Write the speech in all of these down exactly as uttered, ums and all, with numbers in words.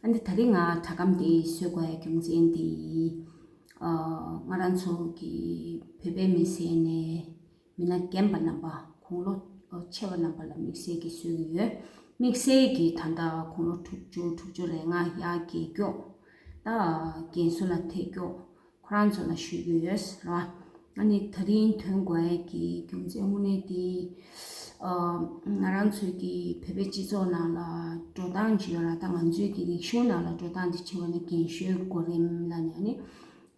ཨ་ནི་ད་རིང་ང་དྲ་སྒམ་འདི་བཟོས་དགོས་ཡ་རྒྱུ་མཚན་འདི། ཨ། ང་རང་ཚོ་གི་བོད་པའི་མི་སེར་ནས་མི་སྣ་རྒན་པ་རྣམ་པ། དགུང་ལོ་ཆེ་བ་རྣམ་པ་ལ་དམིགས་བསལ་གྱི་བཟོས་ཀྱི་ཡོད། དམིགས་བསལ་གྱི་ད་ལྟ་དགུང་ལོ་དྲུག་ཅུ་དྲུག་ཅུ་རེ་ལྔ་ཡར་རྒས་མགྱོགས། ད་རྒན་གསོ་ལ་ཐད་མགྱོགས། ཁོ་རང་ཚོ་ལ་ཞུ་རྒྱུ་ཡོད་ཟེར་བ། ཨ་ནི་ད་རིང་ཐོན་དགོས་ཡས་ཀྱི་རྒྱུ་མཚན་དངོས་གནས་དེ། ཨ། ང་རང་ཚོའི་གི་བོད་པའི་སྤྱི་ཚོགས་ནང་ལ་འགྲོ་སྟངས་ཅིག་ཡོད་ར། ད་ང་ཚོའི་གི་རིག་གཞུང་ནང་ལ་འགྲོ་སྟངས་དེ་བྱེད་པ་ནི་རྒན་གཞོན་གོ་རིམ་ལ་ནི། ཨ་ནི་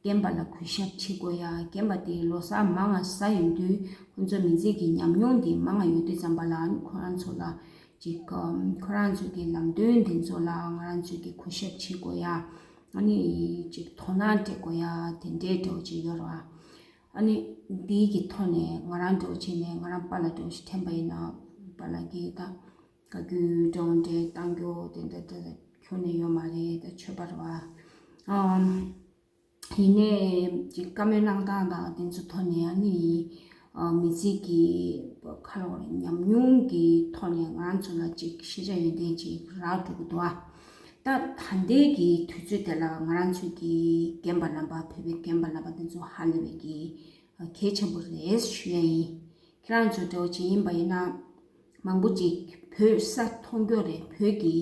རྒན་པ་ལ་གུས་ཞབས་བྱེད་དགོས་ཡ། རྒན་པ་དེ་ལོ་གསར་མང་ང་ས་ཡོང་དུས་ཁོ་ཚོ་མི་ཚེ་གི་ཉམས་མྱོང་དེ་མང་ང་ཡོད་དུས་ཙམ་པ་ལ། ཨ་ནི་ཁོ་རང་ཚོ་ལ་ཅིག་ཁོ་རང་ཚོའི་གི་ལམ་སྟོན་དེ་ཚོ་ལ་ང་རང་ཚོའི་གི་གུས་ཞབས་བྱེད་དགོས་ཡ། ཨ་ནི་ཅིག་དོ་སྣང་སྤྲད་དགོས་ཡ་དེ་འདྲའི་འདྲ་བོ་ཅིག་ཡོད་རེད་བ། ཨ་ནི་འདིའི་གི་ཐོག་ནས་ང་རང་འདྲ་བོ་བྱས་ནས་ང་རང་པཱ་ལགས་འདྲ་བོ་ཞིག་འཐེན་པ་ཡིན་ན། པཱ་ལགས་ཀྱིས་ད་བཀའ་བཀྱོན་འདྲ་བོ་འདྲ་བཏང་རྒྱུ་དེ་འདྲ་ད་ཁྱོན་ནས་ཡོད་མ་རེད། ད་ཆོས་པ་རེད་བ། ཨམ། ཡིན་ནའི་ཅིག་བཀའ་མོལ་གནང་སྟངས་དང་དེ་ཚོ་ཐོག་ནས། ཨ་ནི། ཨ། མི་ཚེ་གི་ཁ་ལོ་ཉམས་མྱོང་གི་ཐོག་ནས་ང་རང་ཚོ་ལ་ཅིག་ཤེས་བྱ་ཡོན་ཏན་ཅིག་རག་འགྲོ་གི་འདུག་ཨ། ད་ད་ལྟའི་གི་དུས་ཚོད་དེ་ལ་ང་རང་ཚོའི་གི་རྒན་པ་རྣམ་པ། བོད་པའི་རྒན་པ་རྣམ་པ་དེ་ཚོ་ཧ་ལས་པའི་གི་གལ་ཆེན་པོ་རེད་ཞུ་ཡ་ཡིན། ཁྱེད་རང་ཚོ་འདྲ་བོ་ཅིག་ཡིན་པ་ཡིན་ན། མང་པོ་ཅིག་བོད་ས་མཐོང་རྒྱུ་རེད། བོད་ཀྱི་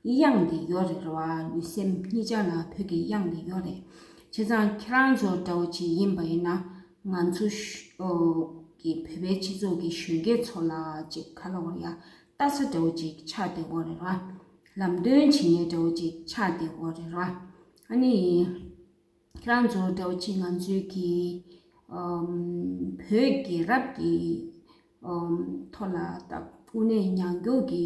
གཡང་དེ་ཡོད་རེད་ར་བ། ལུས་སེམས་གཉིས་ཆ་ལ་བོད་ཀྱི་གཡང་དེ་ཡོད་རེད། བྱས་ཙང་ཁྱེད་རང་ཚོ་འདྲ་བོ་ཅིག་ཡིན་པ་ཡིན་ན། ང་ཚོ་ཤ་ཨོ་གི་བོད་པའི་སྤྱི་ཚོགས་ཀྱི་གཞོན་སྐྱེས་ཚོ་ལ་ཅིག་ཁ་ལོ་བར་ཡ་ལྟ་ས་འདྲ་བོ་ཅིག་ཆགས་བསྡད་ཡོད་རེད་ར། ལམ་སྟོན་བྱེད་མཁན་འདྲ་བོ་ཅིག་ཆགས་བསྡད་ཡོད་རེད་ར། ཨ་ནི། ཁྱེད་རང་ཚོ་འདྲ་བོ་ཅིག་ང་ཚོའི་གི་ཨམ། བོད་རྒྱལ་རབས་ཀྱི་ཨམ། ཐོག་ལ་ད་དངོས་གནས་མྱོང་རྒྱུ་གི་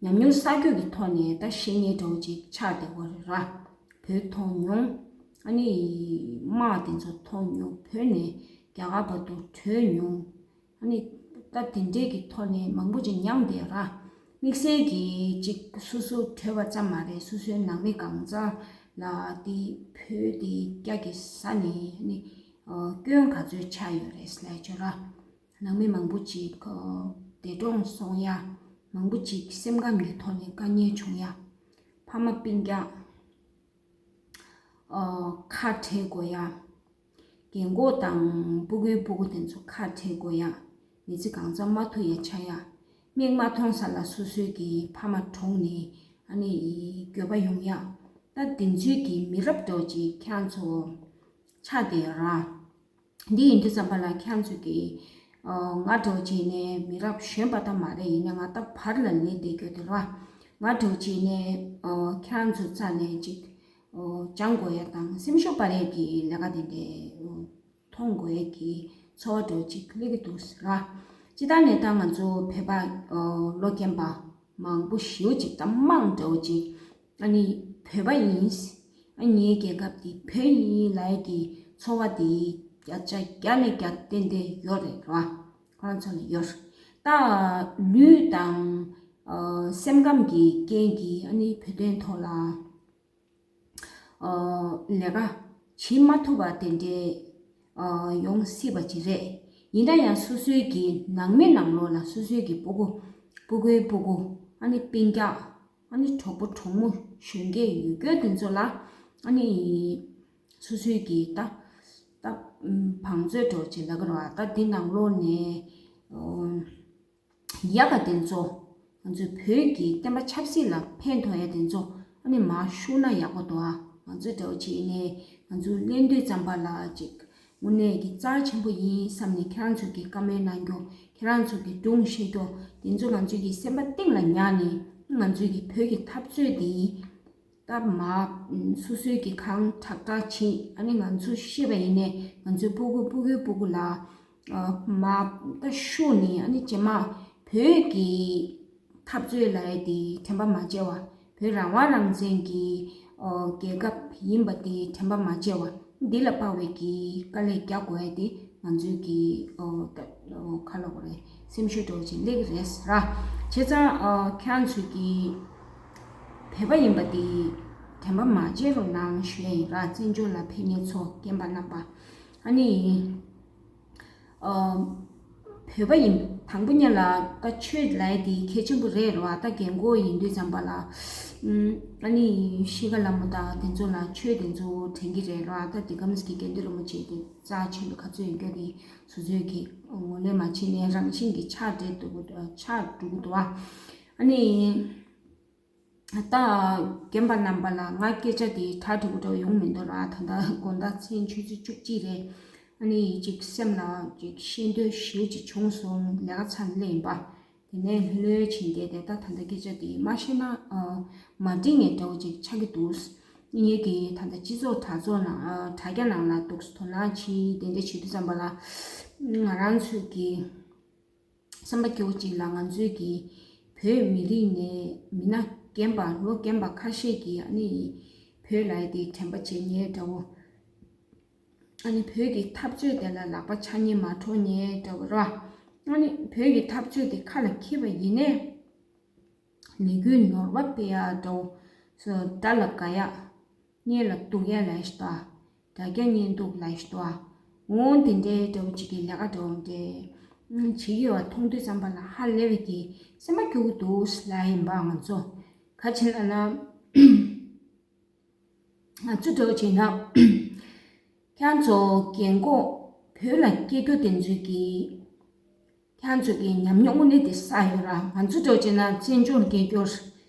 ཉམས་མྱོང་བསགས་རྒྱུ་གི་ཐོག་ནས་ད་བཤད་མཁན་འདྲ་བོ་ཅིག་ཆགས་བསྡད་ཡོད་རེད་ར། བོད་མཐོང་མྱོང་། ཨ་ནི་དམག་དེ་ཚོ་མཐོང་མྱོང་། བོད་ནས་རྒྱ་གར་བར་དུ་བྲོས་མྱོང་། ཨ་ནི་ད་དེ་འདྲའི་གི་ཐོག་ནས་མང་པོ་ཅིག་མྱངས་བསྡད་ར། དམིགས་བསལ་གྱི་ཅིག་སོ་སོ་བྲོས་པ་ཙམ་མ་རེད། སོ་སོའི་ནང་མི་གང་ཚང་ལ་དེ་བོད་དེ་སྐྱ་གི་ས་ནས་ནི་ཨ་སྐྱོན་ག་ཚོད་ཆགས་ཡོད་རེད་ལབ་ཅོ་ར། ནང་མི་མང་པོ་ཅིག་ཨ་འདས་གྲོངས་སོང་ཡ། མང་པོ་ཅིག་སེམས་ཁམས་ཀྱི་ཐོག་ནས་དཀའ་ངལ་བྱུང་ཡ། ཕ་མ་སྤུན་ཀྱག་ཨ་ཁ་བྲལ་དགོས་ཡ། རྒན་གོག་དང་སྤུ་གུའི་སྤུ་གུ་དེ་ཚོ་ཁ་བྲལ་དགོས་ཡ། མི་ཚེ་གང་ཚང་མ་ཐུག་ཡ་ཆགས་ཡ། མིག་མ་མཐོང་ས་ལ་སོ་སོའི་གི་ཕ་མ་གྲོངས་ནས་ཨ་ནི་འགྱོད་པ་ཡོང་ཡ། ད་དེ་ཚོའི་གི་མི་རབས་འདྲ་བོ་ཅིག་ཁྱེད་རང་ཚོ་ཆགས་བསྡད་ཡོད་ར། འདི་ཡིན་དུས་ཙམ་པ་ལ་ཁྱེད་རང་ཚོ་གི་ཨ་ང་འདྲ་བོ་ཅིག་ནས་མི་རབས་གཞོན་པ་ད་མ་རེད། ཡིན་ན་ང་ད་བར་ལ་སླེབས་བསྡད་ཡོད་དེ་ར། ང་འདྲ་བོ་ཅིག་ནས་ཨ་ཁྱེད་རང་ཚོ་རྩ་ནས་ཅིག་ཨོ་སྦྱང་དགོས་ཡ་དང་སེམས་ཤུགས་སྤར་ཡ་གི་ལས་ཀ་དེ་འདྲ་ཨོ་མཐོང་དགོས་ཡ་གི་ཚོར་བ་འདྲ་བོ་ཅིག་སླེབས་ཀྱི་འདུག་ཟེར་ར། སྤྱིར་བཏང་ནས་ད་ང་ཚོ་བོད་པ་ཨོ་ལོ་རྒན་པ་མང་པོ་ཞེ་པོ་ཅིག་ད་དམངས་འདྲ་བོ་ཅིག་ཨ་ནི་བོད་པ་ཡིན། ཨ་ངའི་རྒྱལ་ཁབ་འདི་བོད་ཡིན་ལབ་ཡ་གི་ཚོར་བ་དེ་བརྒྱ་ཆ་བརྒྱ་ནས་བརྒྱ་ཏན་ཏན་ཡོད་རེད་ར། ཁོ་རང་ཚོ་ལ་ཡོད་རེད། ད་ལུས་དང་ཨ་སེམས་ཁམས་ཀྱི་རྐྱེན་གྱིས་ཨ་ནི་བོད་དོན་ཐོག་ལ་ཨ་ལས་ཀ་བྱེད་མ་ཐུབ་པ་དེ་འདྲའི་ཨ་ཡོང་སྲིད་པ་ཅིག་རེད། ཡིན་ན་ཡང་སོ་སོའི་གི་ནང་མི་ནང་ལོགས་ལ་སོ་སོའི་གི་སྤུ་གུ་སྤུ་གུའི་སྤུ་གུ་ཨ་ནི་སྤུན་ཀྱག་ཨ་ནི་གྲོགས་པོ་གྲོགས་མོ་གཞོན་སྐྱེས་ཡོད་རྒྱུ་དེ་ཚོ་ལ་ཨ་ནི་སོ་སོའི་གི་ད་ད་བང་མཛོད་འདྲ་བོ་ཅིག་ལབ་ཀྱི་རེད་བ། ད་འདི་ནང་ལོགས་ནས་ཨོ་ཡག་ག་དེ་ཚོ་ང་ཚོའི་བོད་ཀྱི་བསྟན་པ་ཆབ་སྲིད་ལ་ཕན་ཐོགས་ཡ་དེ་ཚོ་ཨ་ནི་མར་ཤོག་ན་ཡག་པོ་འདུག་ཨ། ང་ཚོ་འདྲ་བོ་ཅིག་ནས་ང་ཚོ་གླེང་དུས་ཙམ་པ་ལ་ཅིག་དངོས་གནས་ཀྱི་རྩ་ཆེན་པོ་ཡིན་བསམ་ནས་ཁྱེད་རང་ཚོ་གི་བཀའ་མོལ་གནང་རྒྱུ། ཁྱེད་རང་ཚོ་གི་སྒྲུང་བཤད་རྒྱུ་དེ་ཚོ་ང་ཚོ་གི་སེམས་པ་གཏིང་ལ་ཉར་ནས་ང་ཚོ་གི་བོད་ཀྱི་འཐབ་རྩོད་འདི་ད་མ་སོ་སོའི་གི་གང་དྲག་དྲག་བྱེད། ཨ་ནི་ང་ཚོ་ཤེས་པ་ཡིན་ནས་ང་ཚོའི་སྤུ་གུ་སྤུ་གུའི་སྤུ་གུ་ལ་ཨ་མ་ད་ཤུགས་ནི་ཨ་ནི་རྗེས་མ་བོད་ཀྱི་འཐབ་རྩོད་ལབ་ཡ་དེ་དྲན་པ་མ་བརྗེད་པ། བོད་རང་དབང་རང་བཙན་གྱི་ཨོ་རྒྱལ་ཁབ་ཡིན་པ་དེ་དྲན་པ་མ་བརྗེད་པ། འདི་ལ་དཔག་པའི་གི་དཀའ་ལས་རྒྱག་དགོས་ཡ་དེ་ང་ཚོའི་གི་ཨོ་ད་ཨོ་ཁ་ལོ་གོ་རེད། སེམས་ཤུགས་འདྲ་བོ་ཅིག་སླེབས་ཀྱི་རེད་ཟེར་ར། བྱས་ཙང་ཨོ་ཁྱེད་རང་ཚོས་གི་བོད་པ་ཡིན་པ་དེ་དྲན་པ་མ་བརྗེད་རོགས་གནང་ཞུ་ཡ་ཡིན་ར། བཙན་བྱོལ་ལ་ཕེབས་མཁན་ཚོ་རྒན་པ་རྣམ་པ། ཨ་ནི། ཨ། བོད་པ་ཡིན་དང་པོ་ཉིད་ལ་ད་ཆོས་ལབ་ཡ་དེ་གལ་ཆེན་པོ་རེད་ར་བ། ད་རྒན་གོག་ཡིན་དུས་ཙམ་པ་ལ་ ཨ་ནི་ཤི་ཁ་ལ་མོ་དང་དེ་ཚོ་ལ་ཆོས་དེ་ཚོ་དྲན་གྱི་རེད་ར། ད་དེ་གམ་སི་ཀྱི་དགེ་འདུན་རིན་པོ་ཆེ་དེ་རྩ་ཆེན་པོ་ག་ཚོད་ཡོད་རྒྱུ་དེ་སོ་སོའི་གི་ངོས་ལེན་མ་བྱས་ནས་རང་བཞིན་གྱི་ཆགས་འགྲོ་གི་འདུག་ཆགས་འགྲོ་གི་འདུག་ཨ་ནི། ད་རྒན་པ་རྣམ་པ་ལ་ང་སྐད་ཆ་དེ་གྲ་སྒྲིག་པོ་འདྲ་ཡོང་མི་འདུག་ར། ད་ལྟ་དགོང་དག་མཚན་ཆུ་ཚོད་བཅུ་གཅིག་རེད། ཨ་ནི་ཅིག་སེམས་ལ་ཅིག་ཤེས་འདོད་ཞེ་པོ་ཅིག་བྱུང་སོང་། ལས་ཀ་ཚར་ནས་སླེབས་ཡིན་པ། དེ་ནས་ལྷོད་ལྷོད་བྱས་བསྡད་དེ། ད་ད་ལྟ་སྐད་ཆ་དེ་མ་བཤད་ན་མ་འགྲིག་ངེས་འདྲ་བོ་ཅིག་ཆགས་ཀྱི་འདུག་ངེད་ཀྱི་ད་ལྟ་སྤྱི་ཚོགས་དྲ་ཚོགས་ནང་དྲ་རྒྱ་ནང་ལ་འདུག་དོ་སྣང་བྱེད་དེ་འདྲ་བྱེད་དུས་ཙམ་པ་ལ་ང་རང་ཚོའི་གི་སེམས་པ་སྐྱོ་བོ་ཅིག་ལ། ང་ཚོའི་གི་བོད་མི་རིགས་ནས་མི་སྣ་རྒན་པ་ལོ་རྒན་པ་ཁ་ཤས་ཀྱིས་ཨ་ནི་བོད་ལ་དེ་དྲན་པ་བརྗེད་ཉེན་འདྲ་བོ། ཨ་ནི་བོད་ཀྱི་འཐབ་རྩོད་དེ་ལ་ལག་པ་འཆང་ཉེན་མ་འཕྲོག་ཉེན་འདྲ་བོ་ར། ཨ་ནི་བོད་ཀྱི་འཐབ་རྩོད་དེ་ཁ་ལ་འཁྱེར་བ་ཡིན་ནའི། ལས་འགུལ་ནོར་བ་སྤེལ་ཡག་འདྲ་བོ། སོ་དགྲ་ལ་དགའ་ཡག་གཉེན་ལ་སྡུག་ཡག་ལབ་ཞིག་འདུག་དགྲ་རྒྱ་གཉེན་སྡུག་ལབ་ཞིག་འདུག་འོ་དེ་འདྲའི་འདྲ་བོ་ཅིག་གི་ལས་ཀ་འདྲ་བོ་འདྲ་བྱེད་ཀྱི་ཡོད་པ་མཐོང་དུས་ཙམ་པ་ལ་ཧ་ལས་པའི་གི་སེམས་པ་སྐྱོ་གི་འདུག་ལབ་ཡིན་པ། ང་ཚོ་ག་ཅི་ལབ་ན། ང་ཚོ་འདྲ་བོ་བྱས་ན། ཁྱེད་རང་ཚོ་རྒན་གོག་བོད་ལ་སྐྱེས་རྒྱུ་དེ་ཚོའི་གི་ཁྱེད་རང་ཚོ་གི་ཉམས་མྱོང་དངོས་གནས་དེ་བསགས་ཡོད་ར། ང་ཚོ་འདྲ་བོ་བྱས་ན་བཙན་བྱོལ་སྐྱེས་རྒྱུར་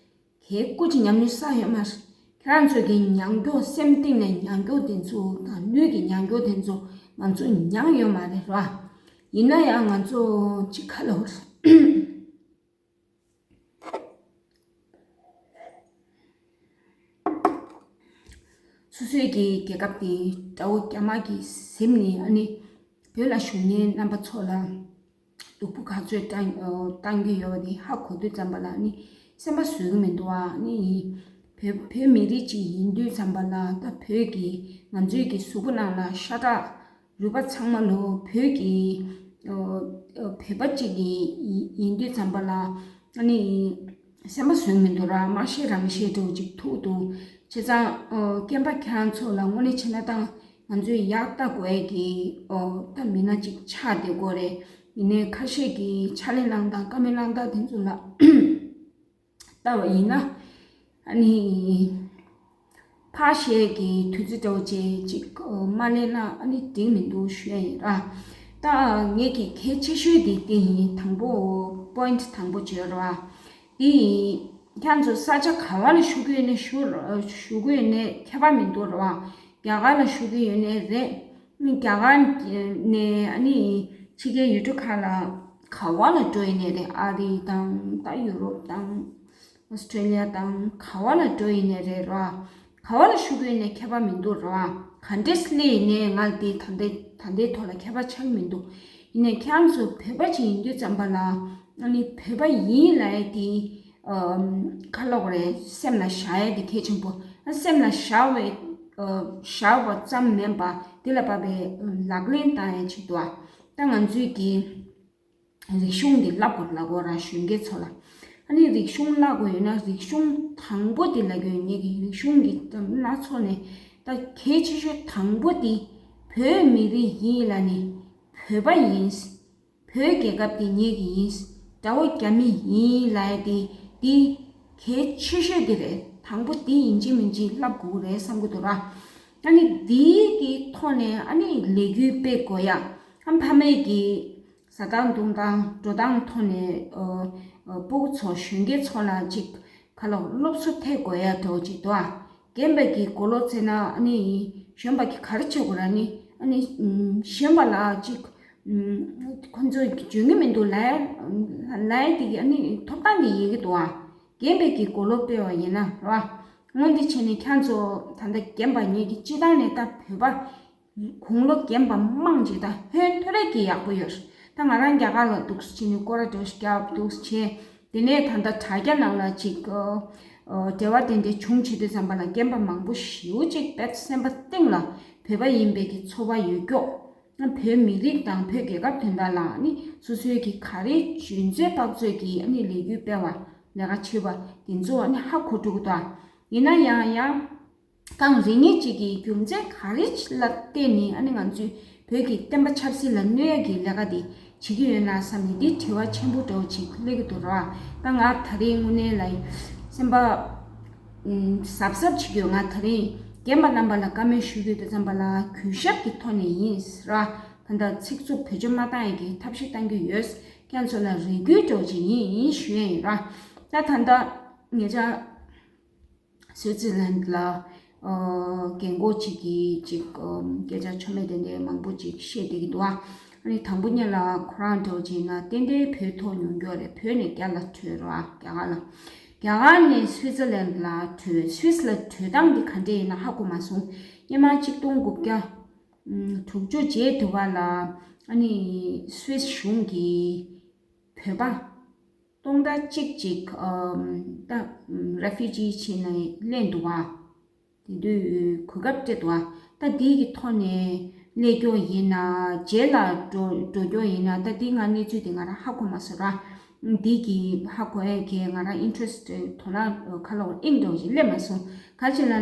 གལ་སྐུ་ཅིག་ཉམས་མྱོང་བསགས་ཡོད་མ་རེད། ཁྱེད་རང་ཚོ་གི་མྱོང་རྒྱུ་སེམས་གཏིང་ནས་མྱོང་རྒྱུ་དེ་ཚོ་དང་ལུས་ཀྱི་མྱོང་རྒྱུ་དེ་ཚོ་ང་ཚོ་མྱོང་ཡོད་མ་རེད་ར། ཡིན་ན་ཡང་ང་ཚོ་ཅིག་ཁ་ལོ་རེད། སོ་སོའི་གི་རྒྱལ་ཁབ་དེ་དགྲ་བོ་རྒྱ་དམར་གྱིས་ཟིན་ནས། ཨ་ནི་བོད་ལ་བཞུགས་མཁན་རྣམ་པ་ཚོ་ལ་སྡུག་པོ་ག་ཚོད་བཏང་ཨོ་བཏང་གི་ཡོད་པ་དེ་ཧ་གོ་དུས་ཙམ་པ་ལ། ཨ་ནི་སེམས་པ་བཟོད་ཀྱི་མི་འདུག་ཨ་ནི་བོད་བོད་མི་རིགས་ཅིག་ཡིན་དུས་ཙམ་པ་ལ། ད་བོད་ཀྱི་ང་ཚོའི་གི་གཟུགས་པོ་ནང་ལ་ཤ་ཁྲག་རུས་པ་ཚང་མ་ལོ་བོད་ཀྱི་ཨོ་ཨོ་བོད་པ་ཅིག་ཡིན་ཡིན་དུས་ཙམ་པ་ལ། ཨ་ནི་སེམས་པ་བཟོད་མི་འདུག་ར། མ་ཤེས་རང་ཤེས་འདྲ་བོ་ཅིག་ཐུག་འདུག་བྱས་ཙང་ཨོ་རྒན་པ་ཁྱེད་རང་ཚོ་ལ་དངོས་གནས་བྱས་ན་ད་ང་ཚོས་ཡག་ལྟ་དགོས་ཀྱི་ཨོ་ད་མི་སྣ་ཅིག་ཆགས་བསྡད་དགོས་རེད། ཡིན་ནའི་ཁ་ཤས་ཀྱིས་ཕྱག་ལས་གནང་སྟངས་བཀའ་མོལ་གནང་སྟངས་དེ་ཚོ་ལ་ལྟ་བ་ཡིན་ན། ཨ་ནི་ཕར་བཤད་ཀྱི་དུས་ཚོད་འདྲ་བོ་ཅིག་ཅིག་མ་ལེན་ན་ཨ་ནི་འགྲིག་མི་འདུག་ཞུ་ཡ་ཡིན་ར། ད་ངེད་ཀྱི་གལ་ཆེ་ཤོས་དེ་དེ་ཡིན། དང་པོ་པོ་ཡིན་ཊི་དང་པོ་བརྗོད་ར། དེ་ཡིན། ཁྱེད་ཚོ་ས་ཆ་ག་བ་ལ་བཞུགས་ཀྱི་ཡོད་ནའི་བཞུགས་བཞུགས་ཀྱི་ཡོད་ནའི་ཁྱད་པར་མི་འདུག་ར། རྒྱ་གར་ལ་བཞུགས་ཀྱི་ཡོད་ནའི་རེད། རྒྱ་གར་ནས་ཨ་ནི་ཕྱི་རྒྱལ་ཡུལ་གྲུ་ཁག་ལ་ག་བ་ལ་འགྲོ་ཡོད་ནའི་རེད། ཨ་རི་དང་ད་ཡུ་རོབ་དང་། ཨོ་སི་ཀྲེ་ལི་ཡ་དང་ག་བ་ལ་འགྲོ་ཡིན་ནའི་རེད་ར། ག་བ་ལ་བཞུགས་ཡིན་ནའི་ཁྱད་པར་མི་འདུག་ར། ག་འདྲས་སླེབས་ཡིན་ནའི་ང་ལ་དེ་ད་ལྟའི་ད་ལྟའི་ཐོག་ལ་ཁྱད་པར་ཆགས་ཀྱི་མི་འདུག་ཡིན་ནའི་ཁྱེད་རང་ཚོ་བོད་པ་ཅིག་ཡིན་དུས་ཙམ་པ་ལ། ཨ་ནི་བོད་པ་ཡིན་ལབ་ཡ་དེ་ཨམ་ཁ་ལོག་རེད། སེམས་ལ་བཞག་ཡ་དེ་གལ་ཆེན་པོ། ཨ་སེམས་ལ་བཞག་པའི་ཨ་བཞག་པ་ཙམ་མིན་པ་དེ་ལ་བབས་པའི་ལག་ལེན་བསྟར་ཡ་ཆེད་དུ། ཨ་ད་ང་ཚོའི་གི་རིག་གཞུང་འདི་བསླབ་དགོས་ལབ་དགོས་ར། གཞོན་སྐྱེས་ཚོ་ལ། ཨ་ནི་རིག་གཞུང་བསླབ་དགོས་ཡོད་ན་རིག་གཞུང་དང་པོ་དེ་ལབ་དགོས་ཡོད། ངེད་ཀྱི་རིག་གཞུང་གི་སྣ་ཚོགས་ནས་ད་གལ་ཆེ་ཤོས་དང་པོ་དེ་བོད་མི་རིགས་ཡིན་ལབ་ནས་བོད་པ་ཡིན། བོད་རྒྱལ་ཁབ་དེ་ངེད་ཀྱི་ཡིན། དགྲ་བོ་རྒྱ་མི་ཡིན་ལབ་ཡ་དེ་དེ་གལ་ཆེ་ཤོས་དེ་རེད། དང་པོ་དེ་ཡིན་གཅིག་མིན་གཅིག་བསླབ་དགོས་རེད་བསམ་གྱི་འདུག་ར། ཨ་ནི་དེའི་གི་ཐོག་ནས་ཨ་ནི་ལས་འགུལ་སྤེལ་དགོས་ཡ། ཨ་ཕ་མེས་ཀྱི་ཟ་སྟངས་འཐུང་སྟངས་འགྲོ་སྟངས་ཐོག་ནས་ཨ་ཨ་སྤུ་གུ་ཚོ་གཞོན་སྐྱེས་ཚོ་ལ་ཅིག་ཁ་ལོ་སློབ་གསོ་ཐེབས་དགོས་ཡ་འདྲ་བོ་ཅིག་འདུག་ཨ། རྒན་པ་གི་མགོ་ལོག་བཙལ་ན་ཨ་ནི་གཞོན་པ་གི་ག་རེ་བྱེད་དགོས་ར་ནི། ཨ་ནི་ཨམ་གཞོན་པ་ལ་ཅིག་ཨམ་ཁོ་ཚོས་འཇོན་གི་མི་འདུག་ལབ་ལབ་ཡ་དེ་གི་ཨ་ནི་ཐོབ་ཐང་དེ་ཡིན་གི་འདུག་ཨ། རྒན་པའི་གི་མགོ་ལོག་སྤེལ་བ་ཡིན་ན་ར། འོན་ཏེ་བྱས་ནས་ཁྱེད་ཚོ་ད་ལྟ་རྒན་པ་ངེད་ཀྱི་སྤྱི་བཏང་ནས་ད་བོད་པ་དགུང་ལོ་རྒན་པ་མང་ཅིག་ད་ཧོན་ཐོ་རེ་གི་ཡག་པོ་ཡོད། ད་ང་རང་རྒྱ་གར་ལ་འདུག་སེ་བྱས་ནས་སྐོར་ར་འདྲ་ཞིག་རྒྱབ་འདུག་སེ་བྱས། དེ་ནས་ད་ལྟ་དྲ་རྒྱ་ནང་ལ་ཅིག་ཨོ་ཨོ་འབྲེལ་བ་དེ་འདྲ་བྱུང་བྱེད་དུས་ཙམ་པ་ལ་རྒན་པ་མང་པོ་ཞེ་པོ་ཅིག་དཔེ་སེམས་པ་གཏིང་ལ་བོད་པ་ཡིན་པའི་གི་ཚོར་བ་ཡོད་ཀྱོག་བོད་མི་རིགས་དང་བོད་རྒྱལ་ཁབ་དོན་དག་ལ་ནི་སོ་སོའི་གི་ག་རེ་འཇོན་ཚོད་དཔག་ཚོད་ཀྱི་ཨ་ནི་ལས་འགུལ་སྤེལ་བ་ལས་ཀ་བྱེད་པ་དེ་ཚོ་ཨ་ནི་ཧ་གོ་འགྲོ་གི་འདུག་ཡིན་ན་ཡང་ཡང་གང་རེ་ངེས་ཅིག་གི་རྒྱུ་མཚན་ག་རེ་ལ་བརྟེན་ནས་ཨ་ནི་ང་ཚོས་བོད་ཀྱི་བསྟན་པ་ཆབ་སྲིད་ལ་གནོད་ཡ་གི་ལས་ཀ་དེ་བྱེད་ཀྱི་ཡོད་ན་བསམ་ནས་འདི་དྲི་བ་ཆེན་པོ་འདྲ་བོ་ཅིག་སླེབས་ཀྱི་འདུག་ར། ད་ང་ད་རེས་དངོས་གནས་ལ་སེམས་པ་ གཟབ་གཟབ་བྱེད་དགོས། ང་དེ་རིང་རྒན་པ་རྣམ་པ་ལ་བཀའ་མོལ་ཞུ་གི་ཡོད་དུས་ཙམ་པ་ལ་གུས་ཞབས་ཀྱི་ཐོག་ནས་ཡིན་ར། ད་ལྟ་ཚིག་རྩུབ་བེད་སྤྱོད་མ་བཏང་ཡས་ཀྱི་ཐབས་ཤེས་བཏང་གི་ཡོད། ཁྱེད་ཚོ་ལ་རེ་སྐུལ་འདྲ་བོ་ཅིག་ཡིན་ཞུ་ཡས་ཡིན་ར། ད་ད་ལྟ་ཉེ་ཆར་སུའི་ཙི་ལན་ལ་ཨོ་རྒན་གོག་ཅིག་གིས་ཅིག་ཨོ་སྐད་ཆ་ཆོ་མེད་དེ་འདྲའི་མང་པོ་ཅིག་བཤད་བསྡད་ཀྱི་འདུག་ཨ། ཨ་ནི་དང་པོ་ཉིད་ལ་ཁོ་རང་འདྲ་བོ་ཅིག་ན་ཏན་ཏན་བོད་ཐོག་ཉུང་མགྱོགས་རེད། བོད་ནས་རྒྱ་ལ་བྲོས་ར། རྒྱ་གར་ལ། རྒྱ་གར་ནས་སུའི་ཙི་ལན་ལ་བྲོས། སུའིས་ལ་བྲོས་སྟངས་འདི་ག་འདྲས་ཡིན་ན་ཧ་གོ་མ་སོང་། སྔོན་མ་གཅིག་སྟོང་དགུ་བརྒྱ་དྲུག་ཅུ་བརྒྱད་དུ་བ་ལ་ཨ་ནི་སུའིས་གཞུང་གིས་བོད་པ་སྟོང་ཕྲག་གཅིག་ཅིག་ཨམ་ད་རེ་ཕུ་ཇི་བྱས་ནས་སླེབས་འདུག་བ། དེ་དུས་གོ་སྐབས་སྤྲད་འདུག་བ། ད་འདི་གི་ཐོག་ནས་སླེབས་རྒྱུ་ཡིན་ན་རྗེས་ལ་འགྲོ་འགྲོ་རྒྱུ་ཡིན་ན། ད་འདི་ང་གནས་ཚུལ་དེ་ང་རང་ཧ་གོ་མ་སོང་ར། འདི་གི་ཧ་གོ་ཡས་གི་ང་རང་ཨིན་ཊི་རེ་སི་ཊི་དོ་སྣང་ཁ་ལོ་ཨིང་འདྲ་བོ་ཞིག་སླེབས་མ་སོང་། ག་རེ་བྱས་ལབ་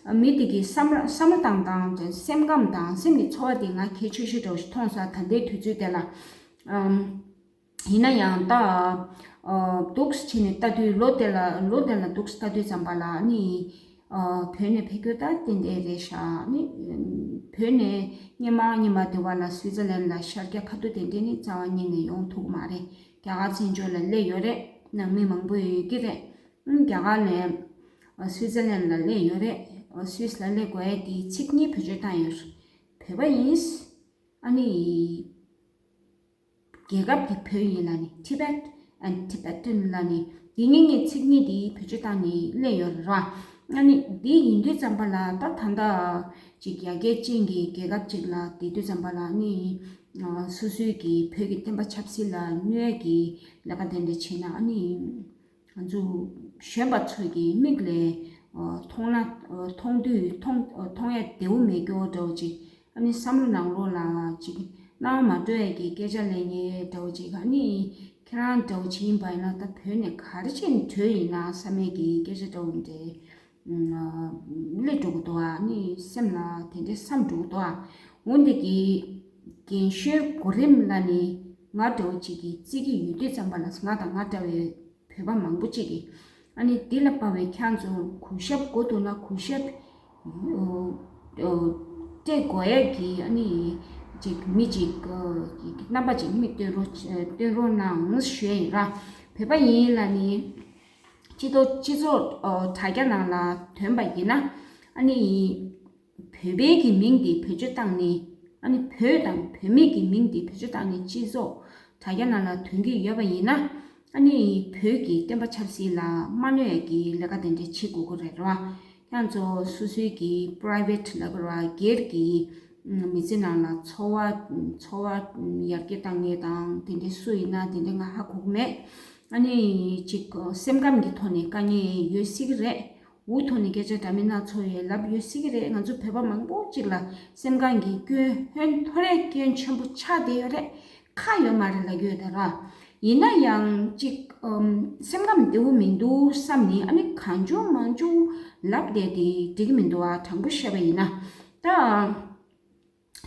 ན་མི་དེ་གི་བསམ་བློ་བསམ་བློ་བཏང་སྟངས་དང་སེམས་ཁམས་དང་སེམས་ཀྱི་ཚོར་བ་དེ་ང་གལ་ཆེ་ཤོས་འདྲ་བོ་ཞིག་མཐོང་སོང་། ད་ལྟའི་དུས་ཚོད་དེ་ལ་ཨམ། ཡིན་ན་ཡང་ད་ཨ་འདུག་སེ་བྱས་ནས་ལྟ་དུས་ལོ་དེ་ལ་ལོ་དེ་ལ་འདུག་སེ་ལྟ་དུས་ཙམ་པ་ལ་ནི་ཨ་བོད་ནས་ཕེབས་རྒྱུ་ད་ཏན་ཏན་རེད་ཤག་ནི་བོད་ནས་སྔོན་མ་སྔོན་མ་དེ་བ་ལ་སུའི་ཙི་ལན་ལ་ཤར་རྒྱག་ཁ་ཐུག་དེ་འདྲས་ནི་རྩ་བ་ཉིད་ནས་ཡོང་ཐུབ་ཀྱི་མ་རེད། རྒྱ་གར་བཙན་བྱོལ་ལ་སླེབས་ཡོད་རེད། ནང་མི་མང་པོ་ཡོད་ཀྱི་རེད། ཨང་རྒྱ་གར་ནས་ཨ་སུའི་ཙི་ལན་ལ་སླེབས་ཡོད་རེད། ཨ་སུའི་སི་ལ་སླེབས་དགོས་ཡས་དེའི་ཚིག་གཉིས་བེད་སྤྱོད་བཏང་ཡོད། བོད་པ་ཡིན། ཨ་ནི། རྒྱལ་ཁབ་དེ་བོད་ཡིན་ལབ་ནི། Tibet and Tibetan ལབ་ནི། དེ་གཉིས་ཀྱི་ཚིག་གཉིས་དེ་བེད་སྤྱོད་བཏང་ནས་སླེབས་ཡོད་རེད་བ། ཨ་ནི་དེ་ཡིན་དུས་ཙམ་པ་ལ་ད་ད་ལྟ་ཅིག་ཡར་རྒྱས་ཅན་གྱི་རྒྱལ་ཁབ་ཅིག་ལ་བསྡད་དུས་ཙམ་པ་ལ་ཨ་ནི་སོ་སོའི་གི་བོད་ཀྱི་བསྟན་པ་ཆབ་སྲིད་ལ་གནོད་ཀྱི་ལས་ཀ་དེ་འདྲ་བྱས་ན་ཨ་ནི། ང་ཚོ་གཞོན་པ་ཚོ་གི་མིག་ལས་ཨ་མཐོང་ན་ཨ་མཐོང་དུས་མཐོང་ཨ་མཐོང་ཡ་བདེ་བོ་མེད་རྒྱུ་འདྲ་བོ་ཅིག་ཨ་ནི་བསམ་བློ་ནང་ལོགས་ལ་ཅིག་སྣང་བ་མ་འགྲོ་ཡ་གི་སྐད་ཆ་ལབ་མཁན་འདྲ་བོ་ཅིག་ཨ་ནི་ཁྱེད་རང་འདྲ་བོ་ཅིག་ཡིན་པ་ཡིན་ན་ད་བོད་ནས་ག་རེ་བྱས་ནས་བྲོས་ཡིན་ན་བསམ་ཡས་ཀྱི་སྐད་ཆ་འདྲ་བོ་འདྲ་སླེབས་འགྲོ་གི་འདུག་ཨ་ནི་སེམས་ལ་དེ་འདྲའི་བསམ་འགྲོ་གི་འདུག་ཨ་འོ་འདི་གི་རྒན་གཞོན་གོ་རིམ་ལ་ནི་ང་འདྲ་བོ་ཅིག་གིས་བརྩི་གི་ཡོད་དུས་ཙམ་པ་ལ་ང་དང་ང་འདྲ་བའི་བོད་པ་མང་པོ་ཅིག་གིས་ཨ་ནི་འདི་ལ་དཔའ་བའི་ཁྱེད་ཚོ་གུས་ཞབས་དགོས་འདུག་ན་གུས་ཞབས་སྤྲད་དགོས་ཡས་ཀྱི་ཨ་ནི་ཅིག་མི་ཅིག་རྣམ་པ་ཅིག་མིག་སྟོན་རོགས་སྟོན་རོགས་གནང་ཞུ་ཡས་ཡིན་ར། བོད་པ་ཡིན་ལབ་ནི་སྤྱི་ཚོགས་སྤྱི་ཚོགས་དྲ་རྒྱ་ནང་ལ་ཐོན་པ་ཡིན་ན་ཨ་ནི། བོད་པའི་གི་མིང་འདི་བེད་སྤྱོད་བཏང་ནས་ཨ་ནི་བོད་དང་བོད་མི་གི་མིང་འདི་བེད་སྤྱོད་བཏང་ནས་སྤྱི་ཚོགས་དྲ་རྒྱ་ནང་ལ་ཐོན་གྱི་ཡོད་པ་ཡིན་ན་ཨ་ནི་བོད་ཀྱི་བསྟན་པ་ཆབ་སྲིད་ལ་མ་གནོད་ཡ་གི་ལས་ཀ་དེ་འདྲ་བྱེད་དགོས་ཀྱི་རེད་ར། ཁྱེད་ཚོ་སོ་སོའི་གི་པ་རའི་ཝེ་ཊི་ལབ་དགོས་ར་སྒེར་གྱི་མི་ཚེ་ནང་ལ་འཚོ་བ་འཚོ་བ་ཡར་རྒྱས་བཏང་མཁན་དང་དེ་འདྲ་སུ་ཡིན་ན་དེ་འདྲ་ང་ཧ་གོ་གི་མེད། ཨ་ནི་ཅིག་སེམས་ཁམས་ཀྱི་ཐོག་ནས་དཀའ་ངལ་ཡོད་སྲིད་ཀྱི་རེད། འུ་ཐོག་ནས་སྐད་ཆ་འདྲ་མིན་སྣ་ཚོགས་ཡོད་ལབ་ཡོད་སྲིད་ཀྱི་རེད། ང་ཚོ་བོད་པ་མང་པོ་ཅིག་ལ་སེམས་ཁམས་ཀྱི་སྐྱོན་ཧོན་ཐོ་རས་སྐྱོན་ཆེན་པོ་ཆགས་བསྡད་ཡོད་རེད། ཁག་ཡོད་མ་རེད་ལབ་ཀྱི་ཡོད་ད་ར། ཡིན་ན་ཡང་ཅིག་ཨམ་སེམས་ཁམས་བདེ་བོ་མི་འདུག་བསམ་ནས་ཨ་ནི་གང་བྱུང་མང་བྱུང་ལབ་བསྡད་དེ་འགྲིག་གི་མི་འདུག་ཨ། དྲང་པོ་བཤད་པ་ཡིན་ན་ད།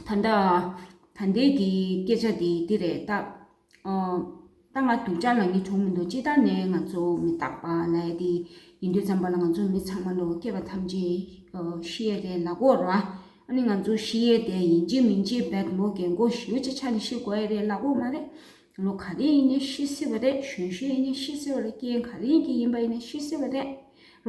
ད་ལྟ་ད་ལྟའི་གི་སྐད་ཆ་དེ་འདི་རེད་ད། ཨོ། ད་ང་སྡུག་ཅག་ལབ་མཁན་གྲུང་མི་འདུག་སྤྱིར་བཏང་ནས་ང་ཚོ་མི་རྟག་པ་ལབ་ཡ་དེ་ཡིན་དུས་ཙམ་པ་ལ་ང་ཚོ་མི་ཚང་མ་ལོ་སྐྱེ་བ་ཐམས་ཅད་ཨོ་ཤི་ཡས་རེད་ལབ་ཀྱི་ཡོད་རེད་བ། ཨ་ནི་ང་ཚོ་ཤི་ཡས་དེ་ཡིན་གཅིག་མིན་གཅིག་བེད་མོ་རྒན་གོག་ཞེ་པོ་ཅིག་ཆགས་ནས་ཤི་དགོས་ཡ་རེད་ལབ་ཀྱི་ཡོད་མ་རེད། ལོ་ག་རེ་ཡིན་ནའི་ཤི་སྲིད་པ་རེད། གཞོན་གཞོན་ཡིན་ནའི་ཤི་སྲིད་པ་རེད། རྐྱེན་ག་རེ་ཡིན་གྱི་ཡིན་པ་ཡིན་ནའི་ཤི་སྲིད་པ་རེད།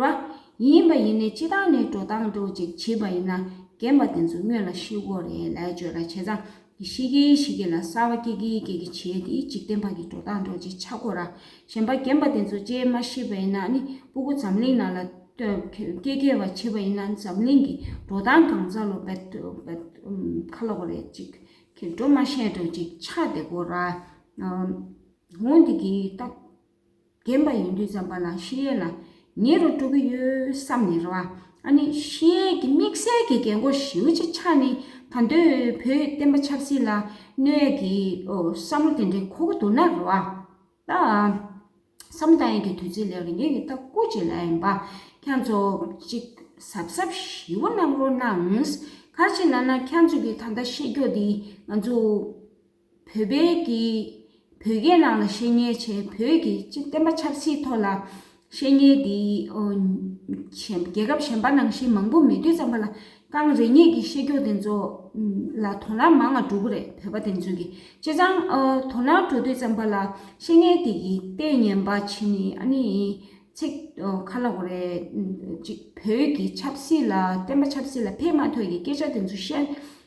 རེད་བ། ཡིན་པ་ཡིན་ནའི་སྤྱིར་བཏང་ནས་འགྲོ་སྟངས་འདྲ་བོ་ཅིག་བྱེད་པ་ཡིན་ན་རྒན་པ་དེ་ཚོ་སྔོན་ལ་ཤི་དགོས་རེད་ལབ་ཡ་བརྗོད་ལ་བྱས་ཙང་ཤི་གི་ཤི་གི་ལ་གསར་བ་སྐྱེ་གི་སྐྱེ་གི་བྱས་དེ་འཇིག་རྟེན་པ་གི་འགྲོ་སྟངས་འདྲ་བོ་ཅིག་ཆགས་དགོས་ར། གཞན་པ་རྒན་པ་དེ་ཚོ་ཅིག་མ་ཤི་བ་ཡིན་ན་ནི་སྤུ་གུ་འཛམ་གླིང་ནང་ལ་སྐྱེ་སྐྱེ་བ་བྱེད་པ་ཡིན་ན་འཛམ་གླིང་གི་འགྲོ་སྟངས་གང་ཟག་ལོ་བེད་བེད་ཁ་ལོ་གོ་རེད་ཅིག་གི་འགྲོ་མ་ཤེས་འདྲ་བོ་ཅིག་ཆགས་བསྡད་དགོས་ར། འོ་འདི་གི་ད། རྒན་པ་ཡིན་དུས་ཙམ་པ་ལ་ཤི་ཡས་ལ་ཉེ་རུ་འགྲོ་གི་ཡོད་བསམ་ནས་རེད་བ། ཨ་ནི་ཤི་ཡས་ཀྱི་དམིགས་བསལ་གྱི་རྒན་གོག་ཞེ་པོ་ཅིག་ཆགས་ནས་ད་དུང་བོད་བསྟན་པ་ཆབ་སྲིད་ལ་གནོད་ཡས་ཀྱི་ཨོ་བསམ་བློ་དེ་འདྲའི་འཁོར་གྱི་འདུག་ན་རེད་བ། ད་བསམ་བཏང་ཡས་ཀྱི་དུས་ཚོད་སླེབས་རེད། ངས་ཀྱི་ད་སྐུ་མཁྱེན་ལབ་ཡིན་པ། ཁྱེད་ཚོ་ཅིག་གཟབ་གཟབ་ཞེ་པོ་གནང་རོགས་གནང་། ག་རེ་བྱས་ལབ་ན་ཁྱེད་ཚོ་གི་ད་ལྟ་བཤད་རྒྱུ་འདི་ང་ཚོ་བོད་པའི་གི་བོད་སྐད་ནང་ལ་བཤད་མཁན་བྱས་བོད་ཀྱི་སྤྱི་བསྟན་པ་ཆབ་སྲིད་ཐོག་ལ་ བཤད་མཁན་དེ་ཨོ་གཞན་རྒྱལ་ཁབ་གཞན་པ་ནང་བཞིན་མང་པོ་མེད་དུས་ཙམ་པ་ལ། རྐང་རེ་གཉིས་ཀྱི་བཤད་རྒྱུ་དེ་ཚོ་ལ་དོ་སྣང་མང་ང་འགྲོ་གི་རེད། བོད་པ་དེ་ཚོ་གིས། བྱས་ཙང་ཨོ་དོ་སྣང་འགྲོ་དུས་ཙམ་པ་ལ་བཤད་མཁན་དེ་གིས་ལྟས་ངན་པ་བྱས་ནས། ཨ་ནི་ཚིག་ཨོ་ག་ལབ་དགོས་རེད། ཅིག་བོད་ཀྱི་ཆབ་སྲིད་ལ། བསྟན་པ་ཆབ་སྲིད་ལ་ཕན་མ་ཐོགས་ཀྱི་སྐད་ཆ་དེ་ཚོ་བཤད།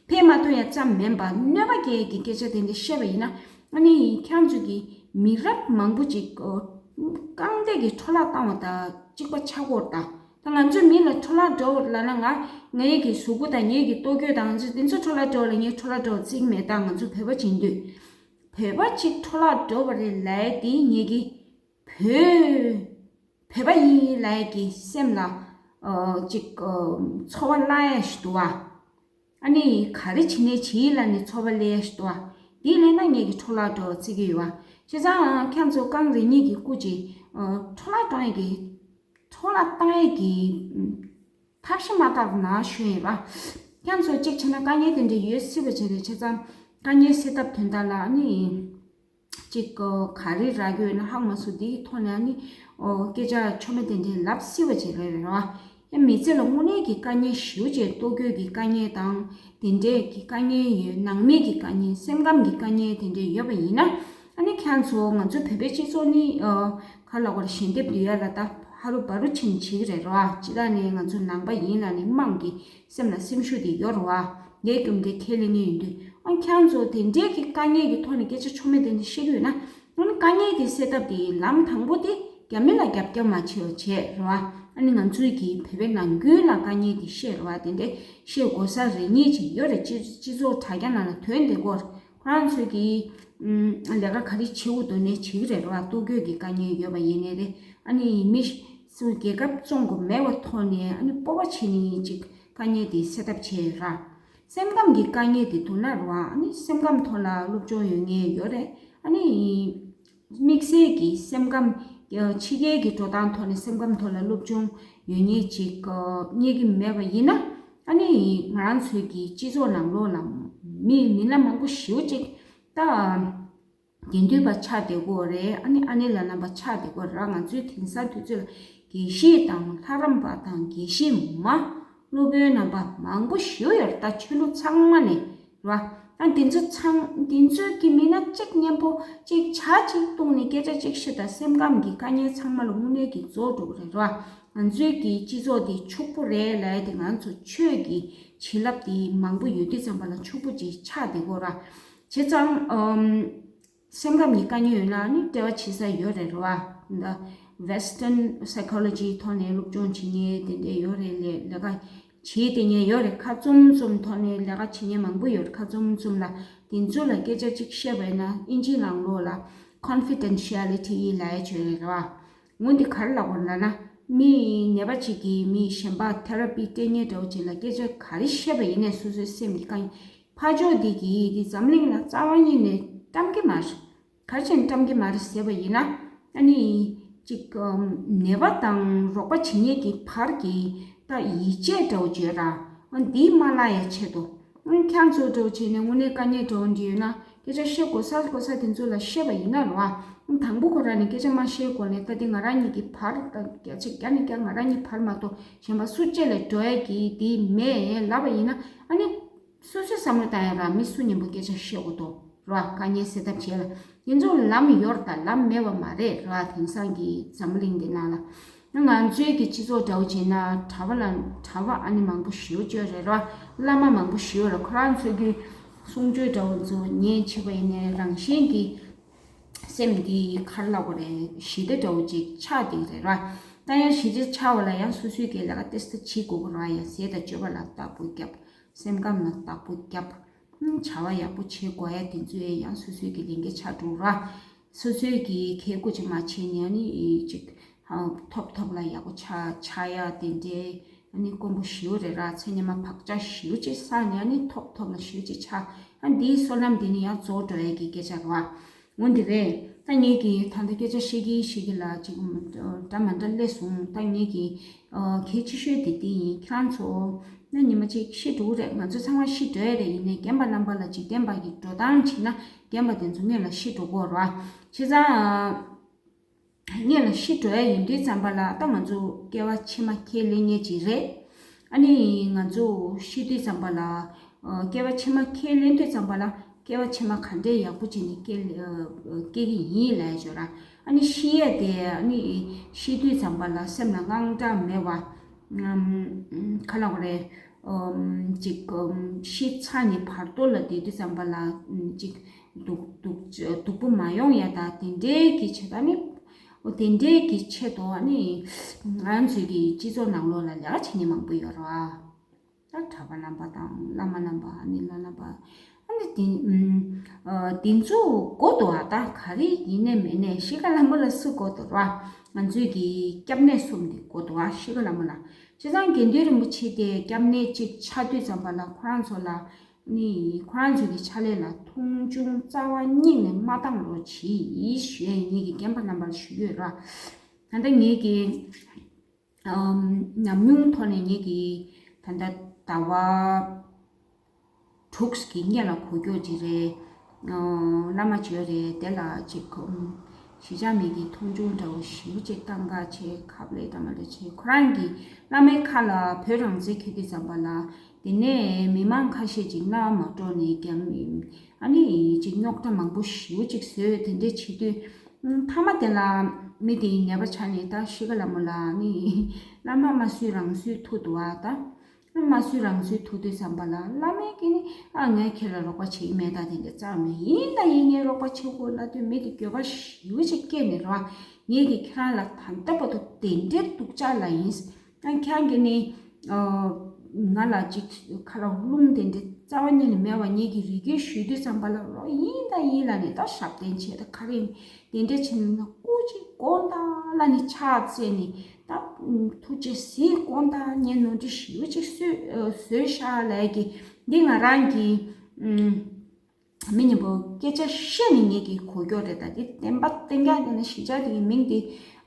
ཕན་མ་ཐོགས་ཡ་ཙམ་མིན་པ། གནོད་པ་སྐྱེལ་གྱི་སྐད་ཆ་དེ་འདྲ་བཤད་པ་ཡིན་ན། ཨ་ནི་ཁྱེད་ཚོ་གི་མི་རབས་མང་པོ་ཅིག་ཨོ་རྐང་སྟེགས་ཀྱི་འཕྲོ་བརླག་བཏང་བ་དང་གཅིག་པ་ཆགས་ཀྱི་ཡོད་རེད་ད། ད་ང་ཚོས་མི་ལ་འཕྲོ་བརླག་འགྲོ་ལབ་ན། ང་ངའི་གི་གཟུགས་པོ་དང་ངའི་གི་ལྟོ་གོས་དང་། ང་ཚོས་དེ་ཚོ་འཕྲོ་བརླག་འགྲོ་ལབ། ངའི་འཕྲོ་བརླག་འགྲོ་བརྩི་གི་མེད། ད་ང་ཚོ་བོད་པ་བྱེད་དུས། བོད་པ་ཅིག་འཕྲོ་བརླག་འགྲོ་བ་རེད་ལབ་ཡ་དེ་ངེད་ཀྱི་བོད་བོད་པ་ཡིན་ལབ་ཡ་གི་སེམས་ལ་ཨོ་ཅིག་ཨོ་ཚོར་བ་སླ་ཡ་ཞིག་འདུག་བ། ཨ་ནི་ག་རེ་བྱེད་ནས་བྱེད་ལབ་ནས་ཚོར་བ་སླེབས་ཡ་ཞིག་འདུག་བ། དེ་སླེབས་ན་ངེད་ཀྱི་འཕྲོ་བརླག་འགྲོ་བརྩི་གི་ཡོད་བ། བྱས་ཙང་ཁྱེད་ཚོ་རྐང་རེ་གཉིས་ཀྱི་སྐུ་མཁྱེན། ཨོ་འཕྲོ་བརླག་གཏོང་ཡ་གི་འཕྲོ་བརླག་བཏང་ཡས་ཀྱི་ཐབས་ཤེས་མ་བཏང་ན་ཞུ་ཡིན་ར། ཁྱེད་ཚོ་གཅིག་བྱས་ན་དཀའ་ངལ་དེ་འདྲ་ཡོད་སྲིད་པ་བྱས་རེད། བྱས་ཙང་དཀའ་ངལ་སེལ་ཐབས་དོན་དག་ལ་ཨ་ནི་གཅིག་ག་རེ་རག་གི་ཡོད་ན་ཧ་གོ་མ་སོང་། དེའི་ཐོག་ནས་ཨ་ནི་ཨོ་སྐད་ཆ་ཆོ་མེད་དེ་འདྲ་ལབ་སྲིད་པ་བྱས་རེད་ར། ཡང་མི་ཚེ་ལ་དངོས་གནས་ཀྱི་དཀའ་ངལ་ཞེ་པོ་ཅིག་ལྟོ་གོས་ཀྱི་དཀའ་ངལ་དང་དེ་འདྲས་ཀྱི་དཀའ་ངལ་ཡོད། ནང་མི་གི་དཀའ་ངལ། སེམས་ཁམས་ཀྱི་དཀའ་ངལ་དེ་འདྲས་ཡོད་པ་ཡིན་ན། ཨ་ནི་ཁྱེད་ཚོ་ང་ཚོ་བོད་པའི་སྤྱི་ཚོགས་ནི་ཨ་ག་ལབ་དགོས་རེད། ཞལ་འདེབས་འདི་ཡ་ལ་ད་ཧ་རུ་བ་རུ་ཕྱིན་བྱེད་ཀྱི་རེད་ར། སྤྱིར་བཏང་ནས་ང་ཚོ་ནང་པ་ཡིན་ལབ་ནས་དམངས་ཀྱི་སེམས་ལ་སེམས་ཤུགས་དེ་ཡོད་རེད་བ། ངའི་རྒྱུ་འབྲས་ཁས་ལེན་མཁན་ཡིན་དུས། ཨ་ཁྱེད་ཚོ་དེ་འདྲས་ཀྱི་དཀའ་ངལ་གྱི་ཐོག་ནས་སྐད་ཆ་ཆོ་མེད་དེ་འདྲ་བཤད་ཀྱི་ཡོད་ན། ཨ་ནི་དཀའ་ངལ་དེ་སེལ་ཐབས་དེ་ལམ་དང་པོ་དེ་རྒྱ་མི་ལ་རྒྱབ་སྐྱོར་མ་བྱེད་པ་བྱས་རེད་བ། ཨ་ནི་ང་ཚོའི་གི་བོད་པའི་ནང་ཁུལ་ལ་དཀའ་ངལ་དེ་བཤད་རེད་བ། དེ་འདྲས་བཤད་དགོས་ས་རེ་གཉིས་ཅིག་ཡོད་རེད། སྤྱི་སྤྱི་ཚོགས་དྲ་རྒྱ་ནང་ལ་ཐོན་བསྡད་ཀྱི་ཡོད་རེད། ཁོ་རང་ཚོས་ཀྱིས་ཨུམ་ལས་ཀ་ག་རེ་བྱེད་དགོས་འདུག་ནས་བྱེད་ཀྱི་རེད་ར། ལྟོ་གོས་ཀྱི་དཀའ་ངལ་ཡོད་པ་ཡིན་ནའི་རེད། ཨ་ནི་མི་སུ་རྒྱལ་ཁབ་བཙོང་དགོས་མེད་པའི་ཐོག་ནས་ཨ་ནི་སྤོབས་པ་བྱས་ནས་ཅིག་དཀའ་ངལ་དེ་སེལ་ཐབས་བྱས་ར། སེམས་ཁམས་ཀྱི་དཀའ་ངལ་དེ་འདུག་ན་ར། ཨ་ནི་སེམས་ཁམས་ཐོག་ལ་སློབ་སྦྱོང་ཡོད་མཁན་ཡོད་རེད། ཨ་ནི་དམིགས་བསལ་གྱི་སེམས་ཁམས་ཕྱི་རྒྱལ་གྱི་འགྲོ་སྟངས་ཐོག་ནས་སེམས་ཁམས་ཐོག་ལ་སློབ་སྦྱོང་ཡོད་མཁན་ཅིག་རྙེད་ཀྱི་མེད་པ་ཡིན་ན། ཨ་ནི་ང་རང་ཚོའི་གི་སྤྱི་ཚོགས་ནང་ལོགས་ལ་མི་མི་སྣ་མང་པོ་ཞེ་པོ་ཅིག་ད་དགེ་འདུན་པ་ཆགས་བསྡད་ཀྱི་ཡོད་རེད། ཨ་ནི་ཨ་ནེ་ལགས་རྣམ་པ་ཆགས་བསྡད་ཀྱི་ཡོད་རེད། ང་ཚོའི་དེང་སང་དུས་ཚོད་ལ་དགེ་བཤེས་དང་ལྷ་རམས་པ་དང་དགེ་བཤེས་མ་སློབ་དཔོན་རྣམ་པ་མང་པོ་ཞེ་པོ་ཡོད་རེད། ད་ཆོས་ལུགས་ཚང་མ་ནས་རེད་བ། ཨ་དེ་ཚོ་ཚང་དེ་ཚོའི་གི་མི་སྣ་གཅིག་མཉམ་པོ་གཅིག་ཇ་གཅིག་བཏུང་ནས་སྐད་ཆ་གཅིག་བཤད་ད་སེམས་ཁམས་ཀྱི་དཀའ་ངལ་ཚང་མ་ལ་དངོས་གནས་ཀྱི་རྫོགས་འགྲོ་གི་རེད་ར། ང་ཚོའི་གི་སྤྱི་ཚོགས་འདི་ཕྱུག་པོ་རེད་ལབ་ཡ་དེ་ང་ཚོ་ཆོས་ཀྱི་བྱིན་རླབས་དེ་མང་པོ་ཡོད་དུས་ཙམ་པ་ལ་ཕྱུག་པོ་ཅིག་ཆགས་བསྡད་ཀྱི་ཡོད་ར། བྱས་ཙང་ཨམ། སེམས་ཁམས་ཀྱི་དཀའ་ངལ་ཡོད་ན་ནི་འབྲེལ་བ་བྱེད་ས་ཡོད་རེད་ར་བ། འདི་Western psychology ཐོག་ནས་སློབ་སྦྱོང་བྱེད་མཁན་དེ་འདྲས་ཡོད་རེད། ལས་ལས་ཀ་བྱེད་བསྡད་མཁན་ཡོད་རེད། ཁ་བཙུམ་བཙུམ་ཐོག་ནས་ལས་ཀ་བྱེད་མཁན་མང་པོ་ཡོད་རེད། ཁ་བཙུམ་བཙུམ་ལ་དེ་ཚོ་ལ་སྐད་ཆ་གཅིག་བཤད་པ་ཡིན་ན་ཨིན་ཇིའི་ནང་ལོགས་ལ་confidentiality ལབ་ཡ་ཅིག་ཡོད་རེད་ར་བ། འོ་འདི་ག་རེ་ལབ་དགོས་ལབ་ན། མི་ནད་པ་གཅིག་གིས་མི་གཞན་པ་therapy སྤྲད་མཁན་འདྲ་བོ་ཅིག་ལ་སྐད་ཆ་ག་རེ་བཤད་པ་ཡིན་ནའི་སོ་སོའི་སེམས་ཀྱི་དཀའ་ངལ། ཕར་ཕྱོགས་འདི་གིས་འདི་འཛམ་གླིང་ལ་རྩ་བ་ཉིད་ནས་བཀྲམ་གྱི་མ་རེད། ག་རེ་བྱས་ནས་བཀྲམ་གྱི་མ་རེད་ཟེར་བ་ཡིན་ན། ཨ་ནི་ཅིག་ནད་པ་དང་རོགས་པ་བྱེད་མཁན་གྱི་བར་གྱི་ད་ཡིད་ཆེས་འདྲ་བོ་བརྗོད་ར། འདི་མ་བརླག་ཡ་ཆེད་དུ། ཁྱེད་ཚོ་འདྲ་བོ་བྱས་ནས་དངོས་གནས་དཀའ་ངལ་འདྲ་བོ་འདི་ཡོད་ན། སྐད་ཆ་བཤད་དགོས་ས་དགོས་ས་དེ་ཚོ་ལ་བཤད་པ་ཡིན་ན་རེད་བ། དང་པོ་ཁོ་རང་ནས་སྐད་ཆ་མ་བཤད་གོང་ནས་ད་དེ་ང་རང་གཉིས་ཀྱི་བར་དང་བརྒྱ་ཆ་བརྒྱ་ནས་བརྒྱ་ང་རང་གཉིས་བར་མ་གཏོགས་གཞན་པ་སུ་གཅིག་ལ་འགྲོ་ཡ་གི་དེ་མེད་ལབ་པ་ཡིན་ན། ཨ་ནི་སོ་སོས་བསམ་བློ་བཏང་ཡ་ར། མི་སུ་མཉམ་པོ་སྐད་ཆ་བཤད་དགོས་དོ་རེད་བ། དཀའ་ངལ་སེལ་ཐབས་བྱེད་ལ་དེ་ཚོ་ལམ་ཡོད་རེད། ད་ལམ་མེད་པ་མ་རེད་རེད་བ། དེང་སང་གི་འཛམ་བུ་གླིང་འདི་ནང་ལ། ང་ཚོའི་གི་སྤྱི་ཚོགས་འདྲ་བོ་བྱས་ན་གྲྭ་པ་ལ་གྲྭ་པ་ཨ་ནི་མང་པོ་ཞེ་པོ་ཅིག་ཡོད་རེད་ར། བླ་མ་མང་པོ་ཞེ་པོ་ཡོད་རེད། ཁོ་རང་ཚོའི་གི་གསུང་ཆོས་འདྲ་བོ་ཚོ་ཉན་བྱས་པ་ཡིན་ནའི་རང་གཞན་གྱི་སེམས་འདི་ག་རེ་ལབ་དགོས་རེད། ཞི་བདེ་འདྲ་བོ་ཅིག་ཆགས་བསྡད་ཀྱི་རེད་ར། ད་ཡང་ཞི་བདེ་ཆགས་པ་ལ་ཡང་སོ་སོའི་གི་ལས་ཀ་ཏོག་ཙམ་བྱེད་དགོས་ཀྱི་རེད་བ། ཡང་ཟས་དང་སྤྱོད་པ་ལ་བདག་པོ་རྒྱབ། སེམས་ཁམས་ལ་བདག་པོ་རྒྱབ། བྱ་བ་ཡག་པོ་བྱེད་དགོས་ཡ་དེ་ཚོ་ཡང་སོ་སོའི་གི་ལས་འགན་ཆགས་འགྲོ་ར། སོ་སོའི་གི་ཁེ་ཁུ་ཅིག་མ་བྱས་ནས་ཨ་ནི་ཅིག་ཐོབ་ཐོབ་ལ་ཡག་པོ་ཆགས་ཆགས་ཡ་དེ་འདྲའི་ཨ་ནི་དཀོན་པོ་ཞེ་པོ་རེད་ར། ཚེ་སྔོན་མ་བག་ཆགས་ཞེ་པོ་ཅིག་བསགས་ནས་ཨ་ནི་ཐོབ་ཐོབ་ལ་ཞེ་པོ་ཅིག་ཆགས། ཨ་འདིའི་བསོད་ནམས་དེ་ནི་ཡང་རྫོགས་འགྲོ་ཡ་གི་སྐད་ཆ་རེད་བ། འོ་འདི་རེད། ད་ངེད་ཀྱིས་ད་ལྟ་སྐད་ཆ་བཤད་ཀྱིན་བཤད་ཀྱིན་ལ་ཅིག་འདྲ་མ་འདྲ་སླེབས་སོང་། ད་ངེད་ཀྱིས་གལ་ཆེ་ཤོས་དེ་འདི་ཡིན། ཁྱེད་རང་ཚོ་ན་ཉི་མ་གཅིག་ཤི་འགྲོ་གི་རེད། ང་ཚོ་ཚང་མ་ཤི་འགྲོ་ཡ་རེད། ཡིན་ནའི་རྒན་པ་རྣམ་པ་ལ་འཇིག་རྟེན་པ་གི་འགྲོ་སྟངས་བྱས་ན་རྒན་པ་དེ་ཚོ་སྔོན་ལ་ཤི་འགྲོ་གི་ཡོད་རེད་བ། བྱས་ཙང་ སྔོན་ལ་ཤི་འགྲོ་ཡ་ཡིན་དུས་ཙམ་པ་ལ་ད་ང་ཚོ་སྐྱེ་བ་ཕྱི་མ་ཁས་ལེན་མཁན་ཅིག་རེད། ཨ་ནི་ང་ཚོ་ཤི་དུས་ཙམ་པ་ལ་ཨ་སྐྱེ་བ་ཕྱི་མ་ཁས་ལེན་དུས་ཙམ་པ་ལ་སྐྱེ་བ་ཕྱི་མ་ག་འདྲའི་ཡག་པོ་བྱས་ནས་སྐྱེ་ཨ་སྐྱེ་གི་ཡིན་ལབ་ཡ་ཅིག་ཡོད་ར། ཨ་ནི་ཤི་ཡ་དེ་ཨ་ནི་ཤི་དུས་ཙམ་པ་ལ་སེམས་ལ་དངངས་སྐྲག་མེད་པ། ཨམ་ག་ལབ་དགོས་རེད། ཨམ་ཅིག་ཨམ་ཤི་ཚར་ནས་བར་དོ་ལ་བསྡད་དུས་ཙམ་པ་ལ་ཨམ་ཅིག་སྡུག་སྡུག་སྡུག་པོ་མ་ཡོང་ཡ་ད་དེ་འདྲའི་གི་ཆེད་ད་ནི་འོ་དེ་འདྲའི་གི་ཆེད་དུ་ཨ་ནི་ང་ཚོའི་གི་སྤྱི་ཚོགས་ནང་ལོགས་ལ་ལས་ཀ་བྱེད་མཁན་མང་པོ་ཡོད་རེད་བ། ད་གྲྭ་པ་རྣམ་པ་དང་བླ་མ་རྣམ་པ་ཨ་ནི་བླ་རྣམ་པ་ཨ་ནི་དེ་ཨམ་ཨ་དེ་ཚོ་དགོས་འདུག་བ། ད་ག་རེ་ཡིན་ནས་མིན་ནས་ཤི་ཁ་ལ་མོ་ལ་སུ་དགོས་འདུག་ར། ང་ཚོའི་གི་སྐྱབས་གནས་གསུམ་དེ་དགོས་འདུག་བ། ཤི་ཁ་ལ་མོ་ལ། བྱས་ཙང་དགེ་འདུན་རིན་པོ་ཆེ་དེ་སྐྱབས་གནས་གཅིག་ཆགས་དུས་ཙམ་པ་ལ་ཁོ་རང་ཚོ་ལ་ནི་ཁོ་རང་ཚོ་གི་ཕྱག་ལས་ལ་མཐོང་ཆུང་རྩ་བ་ཉིད་ནས་མ་བཏང་རོགས་གྱིས་ཞུ་ཡས་ངེད་ཀྱི་རྒན་པ་རྣམ་པ་ལ་ཞུ་གི་ཡོད་ར། ད་ལྟ་ངེད་ཀྱི་ཨམ་ཉམས་མྱོང་ཐོག་ནས་ངེད་ཀྱི་ད་ལྟ་ཟླ་བ་དྲུག་གི་སྔོན་ལ་གོ་རྒྱུ་ཅིག་རེད། ཨ་བླ་མ་ཅིག་ཡོད་རེད། དེ་ལ་ཅིག་ཨམ་གཞིས་ཆགས་མི་གི་མཐོང་ཆུང་འདྲ་བོ་ཞེ་པོ་ཅིག་བཏང་ག་བྱས་ཁ་ལས་བཏང་མ་རེད་བྱས། ཁོ་རང་གི་བླ་མའི་ཁ་ལ་བོད་རང་བཙན་འཁེལ་དུས་ཙམ་པ་ལ་དེ་ནས་མི་མང་ཁ་ཤས་ཅིག་མནར་མ་འགྲོ་ནས་རྒྱ་མི་ཨ་ནི་ཅིག་རྙོག་དྲ་མང་པོ་ཞེ་པོ་ཅིག་བཟོས། དེ་འདྲས་བྱེད་དུས་ཨམ་མཐའ་མ་དེ་ལ་མི་དེའི་ནད་པ་ཆགས་ནས་ད་ཤི་ཁ་ལ་མོ་ལ་ནི་བླ་མ་མ་སུས་རང་སུས་ཐུག་འདུག་བ། ད་མ་སུས་རང་སུས་ཐུག་དུས་ཙམ་པ་ལ་བླ་མས་ཀྱི་ནི་ཨ་ངས་ཁྱེད་ལ་རོགས་པ་བྱེད་ཀྱི་མེད། ད་དེ་འདྲ་རྩ་མེད། ཡིན་ད་ཡིན་ངས་རོགས་པ་བྱེད་དགོས་ལབ་དུས་མི་དེ་འགྱོད་པ་ཞེ་པོ་ཅིག་སྐྱེས་ནས་རོ། ངས་ཀྱི་ཁྱེད་རང་ལ་ད་ལྟ་བར་དུ་དེ་འདྲའི་སྡུག་ཅག་ལབ་ཡིན། ཨ་ཁྱེད་རང་གིས་ནི་ཨ་ང་ལ་ཅིག་ཁ་ལ་རླུང་དེ་འདྲ་རྩ་བ་ཉིད་ནས་མེད་པ་ངེད་ཀྱི་རེ་སྐུལ་ཞུ་དུས་ཙམ་པ་ལ་རོ་ཡིན་ད་ཡིན་ལབ་ནས་ད་ཞབས་བརྟན་བྱས། ད་ག་རེ་ཡིན། དེ་འདྲ་བྱས་ན་སྐུ་མཁྱེན་དགོངས་དག་ལབ་ནས་ཕྱག་འཚལ་ནས་ད་ཐུགས་རྗེ་གཟིགས་དགོངས་དག་ངས་ནོར་འཁྲུལ་ཞེ་པོ་ཅིག་བཟོས་ཨ་བཟོས་ཤག་ལབ་ཀྱི་འདི་ང་རང་གི་ཨམ་མི་གཉིས་པོ་སྐད་ཆ་བཤད་ནས་ངེད་ཀྱི་གོ་རྒྱུ་རེད། ད་འདི་བདེན་པ་བདེན་རྐྱང་དེ་ན་གཞིས་ཆགས་དེ་གི་མིང་དེ་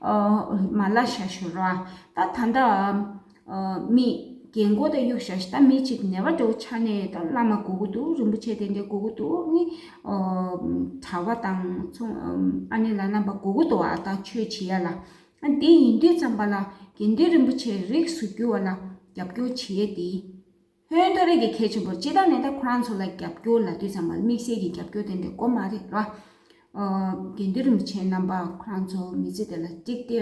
ཨ་མ་ལབ་བཞག་ཞུ་རོགས། ད་ད་ལྟ་ཨ་མི་རྒན་གོག་དེ་གཡུག་བཞག་ཤག་ད་མི་གཅིག་ནད་པ་འདྲ་བོ་ཆགས་ནས་ད་བླ་མ་དགོས་ཀྱི་འདུག་རིན་པོ་ཆེ་དེ་འདྲ་དགོས་ཀྱི་འདུག་ནི་ཨ་གྲྭ་པ་དང་ཚོང་ཨ་ནི་ལ་རྣམ་པ་དགོས་ཀྱི་འདུག་ཨ་ད་ཆོས་བྱེད་ཡ་ལ། ཨ་དེ་ཡིན་དུས་ཙམ་པ་ལ་དགེ་འདུན་རིན་པོ་ཆེ་རིགས་སུ་གྱུར་བ་ལ་རྒྱབ་སྐྱོར་བྱེད་ཡས་དེ་ཧོན་ཐོ་རེ་གི་གལ་ཆེན་པོ་རེད། སྤྱིར་བཏང་ནས་ད་ཁོ་རང་ཚོ་ལ་རྒྱབ་སྐྱོར་ལབ་དུས་ཙམ་པ་ལ་དམིགས་བསལ་གྱི་རྒྱབ་སྐྱོར་དེ་འདྲ་དགོས་མ་རེད་ར། ཨ་དགེ་འདུན་རིན་པོ་ཆེ་རྣམ་པ་ཁོ་རང་ཚོ་མི་ཚེ་དེ་ལ་ཏིག་ཏེ་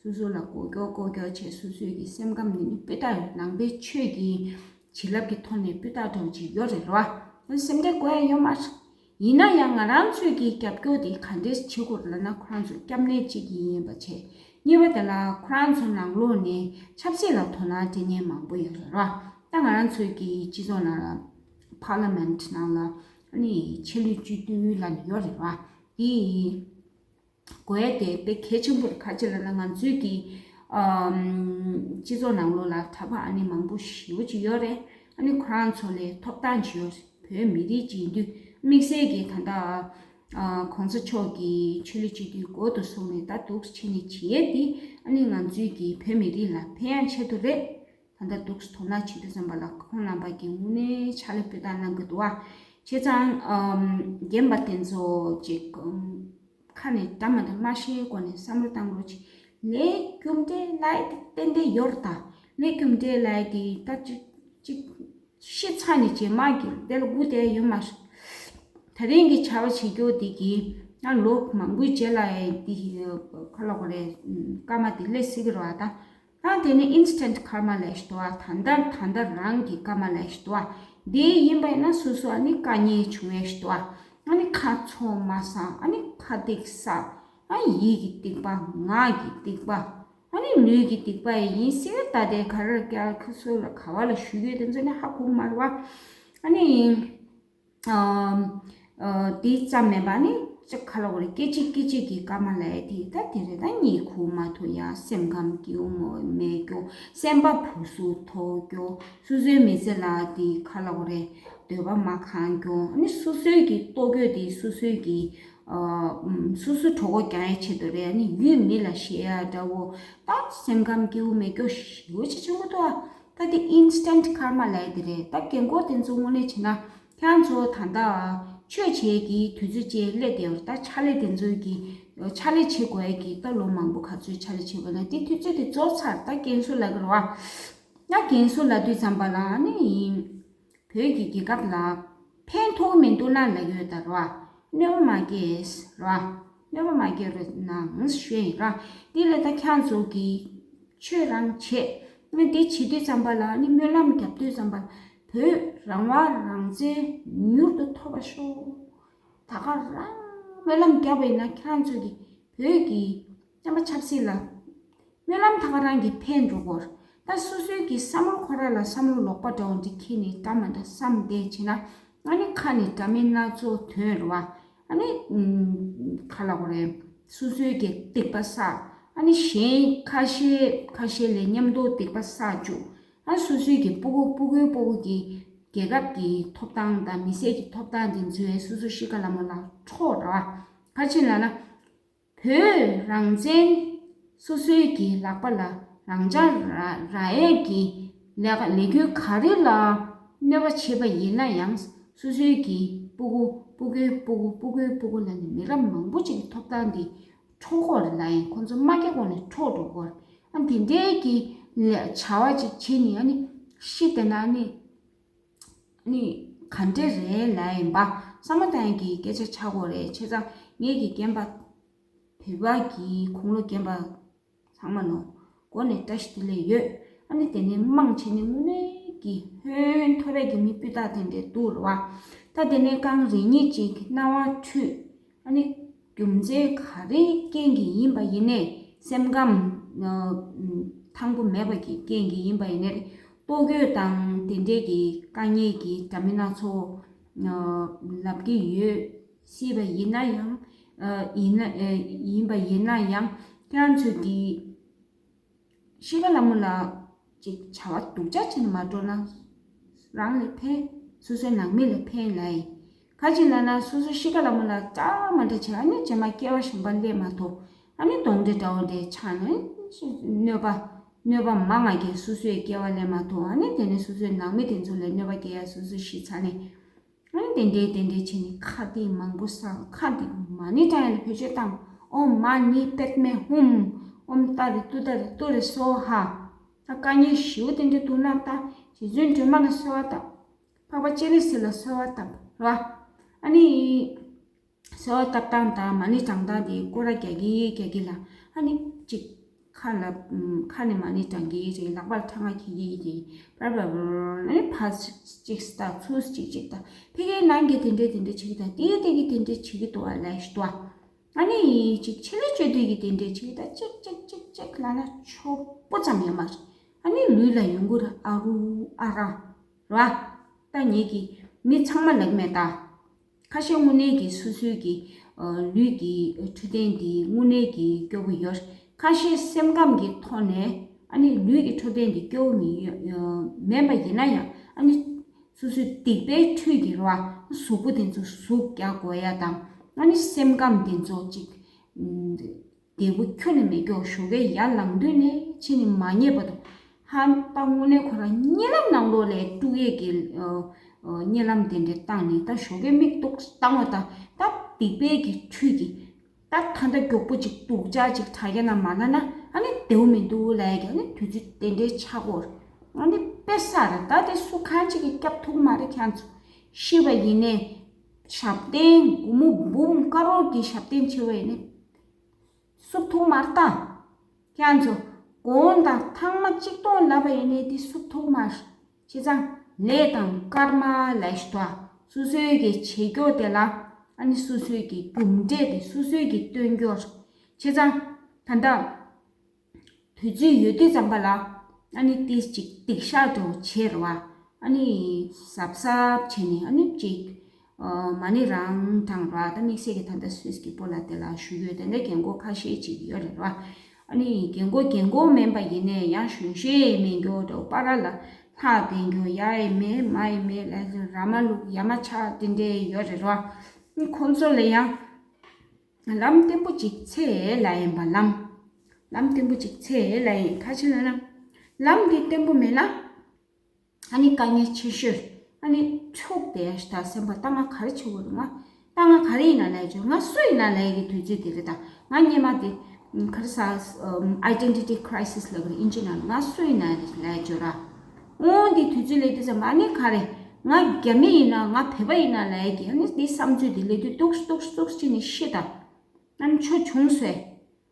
སོ་སོ་ལ་མགོ་སྐྱོར་ལྐོག་གྱོར་བྱས། སོ་སོའི་གི་སེམས་ཁམས་ནི་ནི་སྤུས་དག་ནང་པའི་ཆོས་ཀྱི་བྱིན་རླབས་ཀྱི་ཐོག་ནས་སྤུས་དག་འདྲ་བོ་ཅིག་ཡོད་རེད་ར། སེམས་ཁྲལ་དགོས་ཡ་ཡོད་མ་རེད། ཡིན་ན་ཡང་ང་རང་ཚོས་ཀྱི་རྒྱབ་སྐྱོར་དེ་ག་འདྲས་བྱེད་དགོས་ལབ་ན་ཁོ་རང་ཚོ་སྐྱབས་གནས་གཅིག་ཡིན་པ་བྱས། གཉིས་པ་དེ་ལ་ཁོ་རང་ཚོ་ནང་ལོགས་ནས་ཆབ་སྲིད་ལ་དོ་སྣང་སྤྲད་མཁན་མང་པོ་ཡོད་རེད་ར། ད་ང་རང་ཚོའི་གི་སྤྱི་ཚོགས་ནང་ལ་པར་ལི་མེན་ཊི་ནང་ལ་ཨ་ནི་ཆེད་ལས་སྤྱི་འཐུས་ལབ་ནས་ཡོད་རེད་ར། དེ་དགོས་ཡ་དེ་དཔེ་གལ་ཆེན་པོ་རེད། ག་ཅི་ལབ་ན་ང་ཚོའི་གི་ཨམ་སྤྱི་ཚོགས་ནང་ལོགས་ལ་གྲྭ་པ་ཨ་ནི་མང་པོ་ཞེ་པོ་ཅིག་ཡོད་རེད། ཨ་ནི་ཁོ་རང་ཚོ་ལས་ཐོབ་ཐང་ཅིག་ཡོད་རེད། བོད་མི་རིགས་ཅིག་ཡིན་དུས་དམིགས་བསལ་གྱི་ད་ལྟ་ཨ་གོང་ས་མཆོག་གིས་ཆོས་ལུགས་སྤྱི་འཐུས་འགོ་དུ་བཟུང་ནས་ད་འདུག་སེ་བྱས་ནས་བྱེད་ཡས་དེ་ཨ་ནི་ང་ཚོའི་གི་བོད་མི་རིགས་ལ་ཕན་ཡག་ཆེད་དུ་རེད། ད་ལྟ་འདུག་སེ་དོ་སྣང་བྱེད་དུས་ཙམ་པ་ལ་ཁོང་རྣམ་པ་གིས་དངོས་གནས་ཕྱག་ལས་སྤུས་དག་གནང་གི་འདུག་བ། བྱས་ཙང་ཨམ་རྒན་པ་དེ་ཚོ་ཅིག་ཨམ་ཁ་ནས་འདྲ་མ་འདྲ་མ་བཤད་སྒོ་ནས་བསམ་བློ་བཏང་རོགས་གྱིས། ལས་རྒྱུ་འབྲས་ལབ་ཡ་དེ་ཏན་ཏན་ཡོད་རེད་ད། ལས་རྒྱུ་འབྲས་ལབ་ཡ་དེ་ད་ཅིག་ཅིག་ཤི་ཚར་ནས་རྗེས་མ་གི་དེ་ལ་སྒུག་བསྡད་ཡོད་མ་རེད། ད་རིང་གི་བྱ་བ་བྱེད་རྒྱུ་དེ་གི་ང་ལོ་མང་པོའི་རྗེས་ལ་ཡ་དེ་ག་ལབ་དགོས་རེད། ཀརྨ་དེ་སླེབས་སྲིད་ཀྱི་རེད་བ་ད། ད་དེ་ནི་ཨིན་སི་ཊན་ཊི་ཀརྨ་ལབ་ཡ་ཞིག་འདུག་བ། ད་ལྟ་ད་ལྟ་རང་གི་ཀརྨ་ལབ་ཡ་ཞིག་འདུག་བ། དེ་ཡིན་པ་ཡིན་ན་སོ་སོ་ཨ་ནི་དཀའ་ངལ་བྱུང་ཡ་ཞིག་འདུག་བ། ཨ་ནི་ཁ་ཚོ་མ་ཟ། ཨ་ནི་ཁ་སྡིག་ཟ། ཨ་ཡིད་ཀྱི་སྡིག་པ། ངག་གི་སྡིག་པ། ཨ་ནི་ལུས་ཀྱི་སྡིག་པ་ཡིན་སྲིད། ད་དེ་ག་རེ་རྒྱག་ཁུ་སོ་ལ་ག་བ་ལ་ཞུ་ཡོད་དེ་ཚོ་ནི་ཧ་གོ་མ་རེད་བ། ཨ་ནི། ཨམ། ཨ་དེ་ཙམ་མེད་པ་ནི་ཅིག་ག་ལབ་དགོས་རེད། སྐད་ཅིག་སྐད་ཅིག་གིས་ཀརྨ་ལབ་ཡ་དེ་ད་དེ་རེད། ད་གཉིད་ཁུག་མ་ཐུབ་ཡ། སེམས་ཁམས་སྐྱིད་པོ་མེད་རྒྱུ། སེམས་པ་སྦུ་སུབ་ཐོག་རྒྱུ། སོ་སོའི་མི་ཚེ་ལ་དེ་ག་ལབ་དགོས་རེད། འདོད་པ་མ་ཁེངས་རྒྱུ། ཨ་ནི་སོ་སོའི་གི་ལྟོ་གོས་དེ་སོ་སོའི་གི་ཨ་སོ་སོའི་གྲོད་ཁོག་རྒྱག་ཡ་ཆེད་དུ་རེད། ཨ་ནི་ཡུལ་མི་ལ་བཤད་ཡ་འདྲ་བོ། ད་སེམས་ཁམས་སྐྱིད་པོ་མེད་རྒྱུ་ཞེ་པོ་ཅིག་བྱུང་གི་འདུག་ཨ། ད་དེ་ཨིན་སི་ཊན་ཊི་ཀརྨ་ལབ་ཡ་དེ་རེད། ད་རྒན་གོག་དེ་ཚོ་དངོས་གནས་བྱས་ན། ཁྱེད་རང་ཚོ་ད་ལྟ་ ཆོས་བྱེད་ཀྱི་དུས་ཚོད་ཅིག་སླེབས་བསྡད་ཡོད་རེད། ད་ཕྱག་ལས་དེ་ཚོའི་གི་ཕྱག་ལས་བྱེད་དགོས་ཡ་གི་ད་ལོ་མང་པོ་ག་ཚོད་ཕྱག་ལས་བྱེད་དགོས་ན་དེ་དུས་ཚོད་དེ་རྫོགས་ཚར། ད་རྒན་གསོ་ལབ་ཀྱི་རེད་བ། ད་རྒན་གསོ་ལབ་དུས་ཙམ་པ་ལ་ནི་ཡིན། བོད་ཀྱི་རྒྱལ་ཁབ་ལ་ཕན་ཐོགས་མི་འདུག་ན་ལབ་ཡོད་ད་རེད་བ། གནོད་པ་མ་སྐྱེལ་རེད་བ། གནོད་པ་མ་སྐྱེལ་རེད་ནའང་ཞུས་ཡིན་ར། དེ་ལས་ད་ཁྱེད་ཚོ་གི་ཆོས་རང་བྱེད། ཨ་ནི་དེ་བྱེད་དུས་ཙམ་པ་ལ་ཨ་ནི་སྨོན་ལམ་རྒྱབ་དུས་ཙམ་པ་ལ་བོད་རང་དབང་རང་བཙན་མྱུར་དུ་ཐོབ་པ་ཤོག། ད་ག་རང་སྨོན་ལམ་བརྒྱབ་པ་ཡིན་ན་ཁྱེད་རང་ཚོ་གི་བོད་ཀྱི་བསྟན་པ་ཆབ་སྲིད་ལ་སྨོན་ལམ་ད་ག་རང་གི་ཕན་འགྲོ་གོ། ད་སོ་སོའི་གི་བསམ་བློ་ཁོ་ར་ལ་བསམ་བློ་ལོག་པ་འདྲ་བོ་འདི་འཁྱེར་ནས་འདྲ་མ་འདྲ་བསམ་བསྡད་བྱས་ན་ཨ་ནི་ཁ་ནས་འདྲ་མིན་སྣ་ཚོགས་ཐོན་རེད་བ། ཨ་ནི་ཨུམ། ག་ལབ་དགོས་རེད། སོ་སོའི་གི་སྡིག་པ་བསགས། ཨ་ནི་གཞན་ཁ་ཤས་ཁ་ཤས་ལས་མཉམ་དུ་སྡིག་པ་བསགས་བཅུག། ཨ་སོ་སོའི་གི་སྤུ་གུ་སྤུ་གུའི་སྤུ་གུ་གི་རྒྱལ་ཁབ་ཀྱི་ཐོབ་ཐང་དང་མི་སེར་གྱི་ཐོབ་ཐང་དེ་ཚོའི་སོ་སོ་གཤིས་ཀ་ལ་མོ་ལ་འཕྲོག་ར་བ། ག་ཅི་ལབ་ན། བོད་རང་བཙན་སོ་སོའི་གི་ལག་པ་ལ་རང་འཇགས་ར་རག་ཡས་ཀྱི་ལས་ཀ་ལས་འགུལ་ག་རེ་ལ་གནོད་པ་བྱེད་པ་ཡིན་ན་ཡང་སོ་སོའི་གི་སྤུ་གུ་སྤུ་གུའི་སྤུ་གུ་སྤུ་གུའི་སྤུ་གུ་ལ་ནི་མི་རབས་མང་པོ་ཅིག་གི་ཐོབ་ཐང་དེ་འཕྲོག་གོ་རེད་ལབ་ཡིན། ཁོང་ཚོ་མ་སྐྱེ་གོང་ནས་འཕྲོག་འགྲོ་གོ་རེད། ཨ་དེ་འདྲའི་གི་ལས་བྱ་བ་ཅིག་བྱེད་ནི་ཨ་ནི་ཤི་དེ་ན་ནི་ནི་ག་འདྲ་རེད་ལབ་ཡིན་པ་བསམ་བློ་བཏང་ཡག་གི་སྐད་ཆ་ཆགས་གོ་རེད། བྱས་ཙང་ངེད་ཀྱི་རྒན་པ་བོད་པ་གི་དགུང་ལོ་རྒན་པ་ཚང་མ་ལོ་མགོ་ནས་བཀྲ་ཤིས་བདེ་ལེགས་ཡོད། ཨ་ནི་དེ་ནས་མང་ཆེ་ནི་དངོས་གནས་ཀྱི་ཧོན་ཐོར་རེ་གི་མི་སྤུས་དག་དེ་འདྲས་འདུག་རེད་བ། ད་དེ་ནས་རྐང་རེ་གཉིས་ཅིག་སྣང་བ་འཁྲུལ། ཨ་ནི་རྒྱུ་མཚན་ག་རེའི་རྐྱེན་གྱིས་ཡིན་པ་ཡིན་ནའི་སེམས་ཁམས་ཐང་པོ་མེད་པ་གི་རྐྱེན་གྱིས་ཡིན་པ་ཡིན་ནའི་ལྟོ་གོས་དང་དེ་འདྲས་ཀྱི་དཀའ་ངལ་གྱི་འདྲ་མིན་སྣ་ཚོགས་ལབ་ཀྱི་ཡོད་སྲིད་པ་ཡིན་ན་ཡང་ཡིན་ན་ཡིན་པ་ཡིན་ན་ཡང་ཁྱེད་རང་ཚོས་ཀྱི་ཤི་ཁ་ལ་མོ་ལ་ཅིག་བྱ་བ་སྡུག་ཅག་བྱས་ནས་མ་འགྲོ་ན་རང་ལ་ཕན། སོ་སོའི་ནང་མི་ལ་ཕན་ལ་ཡིན། ག་ཅི་ལབ་ན་སོ་སོ་ཤི་ཁ་ལ་མོ་ལ་འདྲ་མ་འདྲ་བྱས་ཨ་ནི་རྗེས་མ་སྐྱེ་བ་གཞན་པ་སླེབས་མ་ཐུབ། ཨ་ནི་གདོན་འདྲེ་འདྲ་བོ་འདྲའི་ཆགས་ནས་གནོད་པ་གནོད་པ་མང་ང་སྐྱེལ། སོ་སོའི་སྐྱེ་བ་སླེབས་མ་ཐུབ། ཨ་ནི་དེ་ནས་སོ་སོའི་ནང་མི་དེ་ཚོ་ལ་གནོད་པ་སྐྱེལ་ཡ་སོ་སོ་ཤི་ཚར་ནས། ཨ་ནི་དེ་འདྲའི་དེ་འདྲའི་བྱས་ནས་ཁ་གཏད་མང་པོ་བསགས། ཁ་གཏད་མ་ཎི་བགྲང་ཡ་ལ་བེད་སྤྱོད་བཏང་། ཨོཾ་མ་ཎི་པདྨེ་ཧཱུྃ། ཨོཾ་ཏཱ་རེ་ཏུཏྟཱ་རེ་ཏུ་རེ་སྭཱ་ཧཱ། ད་དཀའ་ངལ་ཞེ་པོ་དེ་འདྲ་འདུག་ན་ད་རྗེ་བཙུན་སྒྲོལ་མ་ལ་གསོལ་བ་བཏབ། འཕགས་པ་སྤྱན་རས་གཟིགས་ལ་གསོལ་བ་བཏབ་ར། ཨ་ནི་གསོལ་བ་བཏབ་སྟངས་དང་མ་ཎི་བགྲང་སྟངས་དེ་སྐོར་ར་རྒྱག་གི་རྒྱག་གི་ལ་ཨ་ནི་གཅིག་ཁ་ལ་ཁ་ནས་མ་ཎི་བགྲང་གི་རེད། ལག་པར་ཐང་ང་འཁྱེར་གི་རེད། པར་པར་པར་ཨ་ནི་ཕར་གཅིག་ལྟ་ཚུར་གཅིག་གཅིག་ལྟ་ཕ་གིའི་ནང་གི་དེ་འདྲས་དེ་འདྲས་བྱེད་ཀྱི་ད་དེའི་དེ་གི་དེ་འདྲས་བྱེད་ཀྱི་འདུག་ཨ་ལས་ཤི་འདུག་ཨ། ཨ་ནི་ཅིག་ཆེ་ལེ་ཆོས་སྡུད་ཀྱི་དེ་འདྲས་བྱེད་ཀྱི་ད་ཅིག་ཅིག་ཅིག་ཅིག་ལ་ན་ཆོག་པོ་ཙམ་ཡོད་མ་རེད། ཨ་ནི་ལུས་ལ་ཡོང་གི་རེད། ཨ་རུ་ཨ་ར་ར། ད་ངེད་ཀྱི་མི་ཚང་མ་ལབ་མེད་ད། ཁ་ཤས་དངོས་གནས་ཀྱི་སོ་སོའི་གི་ལུས་ཀྱི་འཕྲོད་བསྟེན་འདི་དངོས་གནས་ཀྱི་སྐྱོ་པོ་ཡོད། ཁ་ཤས་སེམས་ཁམས་ཀྱི་ཐོག་ནས་ཨ་ནི་ལུས་ཀྱི་འཕྲོད་བསྟེན་འདི་སྐྱོ་པོ་མི་ཡོད་མེད་པ་ཡིན་ན་ཡང་ཨ་ནི་སོ་སོའི་སྡིག་པའི་ཁྲོད་ཀྱི་རེད་བ། གཟུགས་པོ་དེ་ཚོ་ཟུག་རྒྱག་དགོས་ཡ་དང་ཨ་ནི་སེམས་ཁམས་དེ་ཚོ་ཅིག་བདེ་པོ་ཁྱོན་ནས་མེད་སྐྱོ་ཞོགས་ཀས་ཡར་ལངས་དུས་ནས་ཕྱི་ནས་མ་ཉལ་བར་དུ་ཧ་ད་དངོས་གནས་ཁོ་རང་གཉིད་ལམ་ནང་ལོགས་ལས་དཀྲུག་ཡས་ཀྱི་གཉིད་ལམ་དེ་འདྲ་བཏང་ནས་ད་ཞོགས་ཀས་མིག་ཏོག་བཏང་བ་དང་ད་སྡིག་པའི་གི་ཁྲུས་ཀྱི་ད་ད་ལྟ་མགྱོགས་པོ་ཅིག་སྡུག་ཅག་ཅིག་དྲ་རྒྱ་ན་མ་ལ་ན་ཨ་ནི་བདེ་པོ་མི་འདུག་ལབ་ཡས་ཀྱི་ཨ་ནི་དུས་ཚོད་དེ་འདྲའི་ཆགས་སྐོར་ཨ་ནི་དཔེ་ས་རེད། ད་དེ་སུ་གང་ཅིག་གིས་སྐྱབས་ཐུབ་མ་རེད། ཁྱེད་ཚོ་ཤི་བ་ཡིན་ནས་ཞབས་བརྟན་སྒོར་མོ་འབུམ་དཀར་པོ་གི་ཞབས་བརྟན་བྱེད་པ་ཡིན་ནས། བསུབ་ཐུབ་མ་རེད་ད། ཁྱེད་ཚོ་གོང་དང་ཐང་མ་གཅིག་སྟོང་ལབ་པ་ཡིན་ནའི་དེ་བསུབ་ཐུབ་མ་རེད། བྱས་ཙང་ལས་དང་སྐར་མ་ལས་ཤི་ཐོག་སོ་སོའི་གི་བྱེད་སྐྱོ་དེ་ལ་ཨ་ནི་སོ་སོའི་གི་རྒྱུ་འབྲས་དེ་སོ་སོའི་གི་སྟོན་སྐྱོ་རེད། བྱས་ཙང་ད་ལྟ་དུས་ཚོད་ཡོད་དུས་ཙམ་པ་ལ་ཨ་ནི་ཏིས་ཅིག་སྡིག་བཤགས་འགྲོ་བྱེད་རེད་བ། ཨ་ནི་གཟབ་གཟབ་བྱས་ནས་ཨ་ནི་ཅིག་མ་ཎི་རང་དྲངས་ར། ད་དམིགས་བསལ་གྱི་ད་ལྟ་སུད་སི་གི་སྤོ་ལགས་དེ་ལ་ཞུ་ཡོད། དེ་འདྲ་རྒན་གོག་ཁ་ཤས་ཅིག་ཡོད་རེད་བ། ཨ་ནི་རྒན་གོག་རྒན་གོག་མིན་པ་ཡིན་ནའི་ཡང་གཞོན་ཤོས་མིན་རྒྱུ་འདྲ་པོ་པ་ར་ལ་ལྷག་བསྡད་རྒྱུ་ཡ་ཡི་མེད་མ་ཡི་མེད་ལ་ར་མ་ལུག་ཡ་མ་ཆག་དེ་འདྲས་ཡོད་རེད་བ། ཁོང་ཚོ་ལ་ཡང་ལམ་བརྟན་པོ་ཅིག་འཚོལ་ལ་ཡིན་པ། ལམ་ལམ་བརྟན་པོ་ཅིག་འཚོལ་ལ་ཡིན། ཁ་ཆེ་ན་ན་ལམ་འདི་བརྟན་པོ་མེད་ན། ཨ་ནི་དཀའ་ངལ་ཆེ་ཤོས། ཨ་ནི་འཁྱོག་བསྡད་ཡ་ཞིག་ད་སེམས་པ་ད་ང་ག་རེ་བྱེད་དགོས་རེད། ང་ད་ང་ག་རེ་ཡིན་ན་ལབ་ཡ་ཅོ། ང་སུ་ཡིན་ན་ལབ་ཡ་གི་དུས་ཚོད་དེ་རེད། ད་ང་སྔོན་མ་དེ་ག་རེ་ཟ་ཨམ་identity crisis ལབ་གི་རེད་ཨིན་ཇི་ནང་ལ། ང་སུ་ཡིན་ན་ལབ་ཡ་ཅོ་ར། འོང་དེ་དུས་ཚོད་སླེབས་དུས་ཙམ་པ་ཨ་ནི་ག་རེ། ང་རྒྱ་མི་ཡིན་ན་ང་བོད་པ་ཡིན་ན་ལབ་ཡ་གི་ཨ་ནི་དེ་བསམ་ཚུལ་དེ་སླེབས་དུས་སྡུག་སྡུག་སྡུག་བྱས་ནས་ཤི་ད། ཨ་ནི་ཆོ་བྱུང་སོས།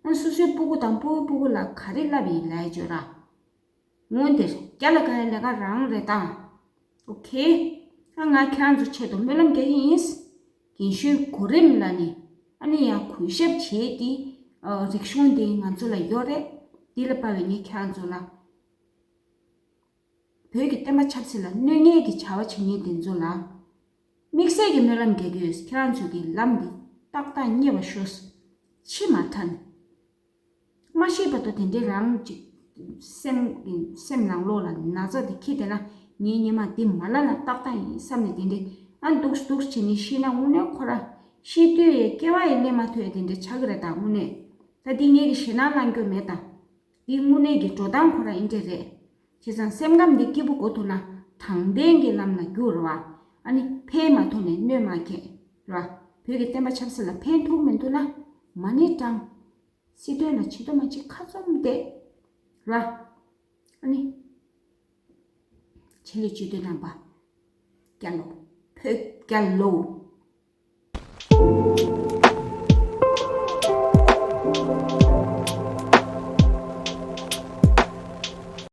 ཨ་ནི་སོ་སོའི་སྤུ་གུ་དང་སྤུ་གུ་སྤུ་གུ་ལ་ག་རེ་ལབ་ཡིན་ལབ་ཡ་ཅོ་ར། འོང་དེར་རྒྱ་ལ་དགའ་ཡ་ལས་ཀ་རང་རེད་ད། ཨོ་ཁེ། ཨ་ང་ཁྱེད་རང་ཚོ་ཆེད་དུ་སྨོན་ལམ་རྒྱག་གི་ཡིན། རྒན་གཞོན་གོ་རིམ་ལ་ནི་ཨ་ནི་ཡང་གུས་ཞབས་བྱེད་ཀྱི་ཨ་རིག་གཞུང་དེ་ང་ཚོ་ལ་ཡོད་རེད། འདི་ལ་དཔའ་བའི་ངས་ཁྱེད་རང་ཚོ་ལ། བོད་ཀྱི་བསྟན་པ་ཆབ་སྲིད་ལ་གནོད་ངེས་ཀྱི་བྱ་བ་བྱེད་མཁན་དེ་ཚོ་ལ། དམིགས་བསལ་གྱི་སྨོན་ལམ་རྒྱག་གི་ཡོད། ཁྱེད་རང་ཚོ་གི་ལམ་འདི་ཏག་ཏག་ཉེ་བར་ཤོག་ཕྱི་མ་ཐོན། མ་ཤེས་བར་དུ་དེ་འདྲའི་རང་ཅིག་སེམས་སེམས་ནང་ལོགས་ལ་ན་ཚ་དེ་འཁྱེར་བསྡད་ན། ངའི་ཉི་མ་འདི་མ་ལ་ན་ཏག་ཏག་ཡིན་བསམ་ནས་དེ་འདྲའི་ཨ་འདུག་འདུག་བྱས་ནས་ཤི་ན་དངོས་གནས་ཁོ་ར་ཤི་དུས་ཡི་སྐྱེ་བ་ཡི་སླེབས་མ་ཐུབ་ཡ་དེ་འདྲའི་ཆགས་ཀྱི་རེད། ད་དངོས་གནས་ད་འདི་ངེད་ཀྱི་ཞེད་སྣང་ལངས་རྒྱུ་མེད་ད། འདི་དངོས་གནས་ཀྱི་འགྲོ་སྟངས་ཁོ་ར་ཨིན་འདྲ་རེད། བྱས་ཙང་སེམས་ཁམས་འདི་སྐྱིད་པོ་དགོས་ཐུབ་ན་དྲང་བདེན་གྱི་ལམ་ལ་རྒྱུགས་རེད་བ། ཨ་ནི་ཕན་མ་ཐོགས་ནས་གནོད་མ་སྐྱེལ་རེད་བ། བོད་ཀྱི་བསྟན་པ་ཆབ་སྲིད་ལ་ཕན་ཐོགས་མི་འདུག་ན་མ་ཎི་བགྲང་། སྲིད་དོན་ལ་ཇི་ལྟར་མ་ཅིག་ཁ་བཙུམ་བསྡད་ར། ཨ་ནི། ཆེད་ལས་སྤྱི་འཐུས་རྣམ་པ། རྒྱ་ལོ། བོད་རྒྱ་ལོ།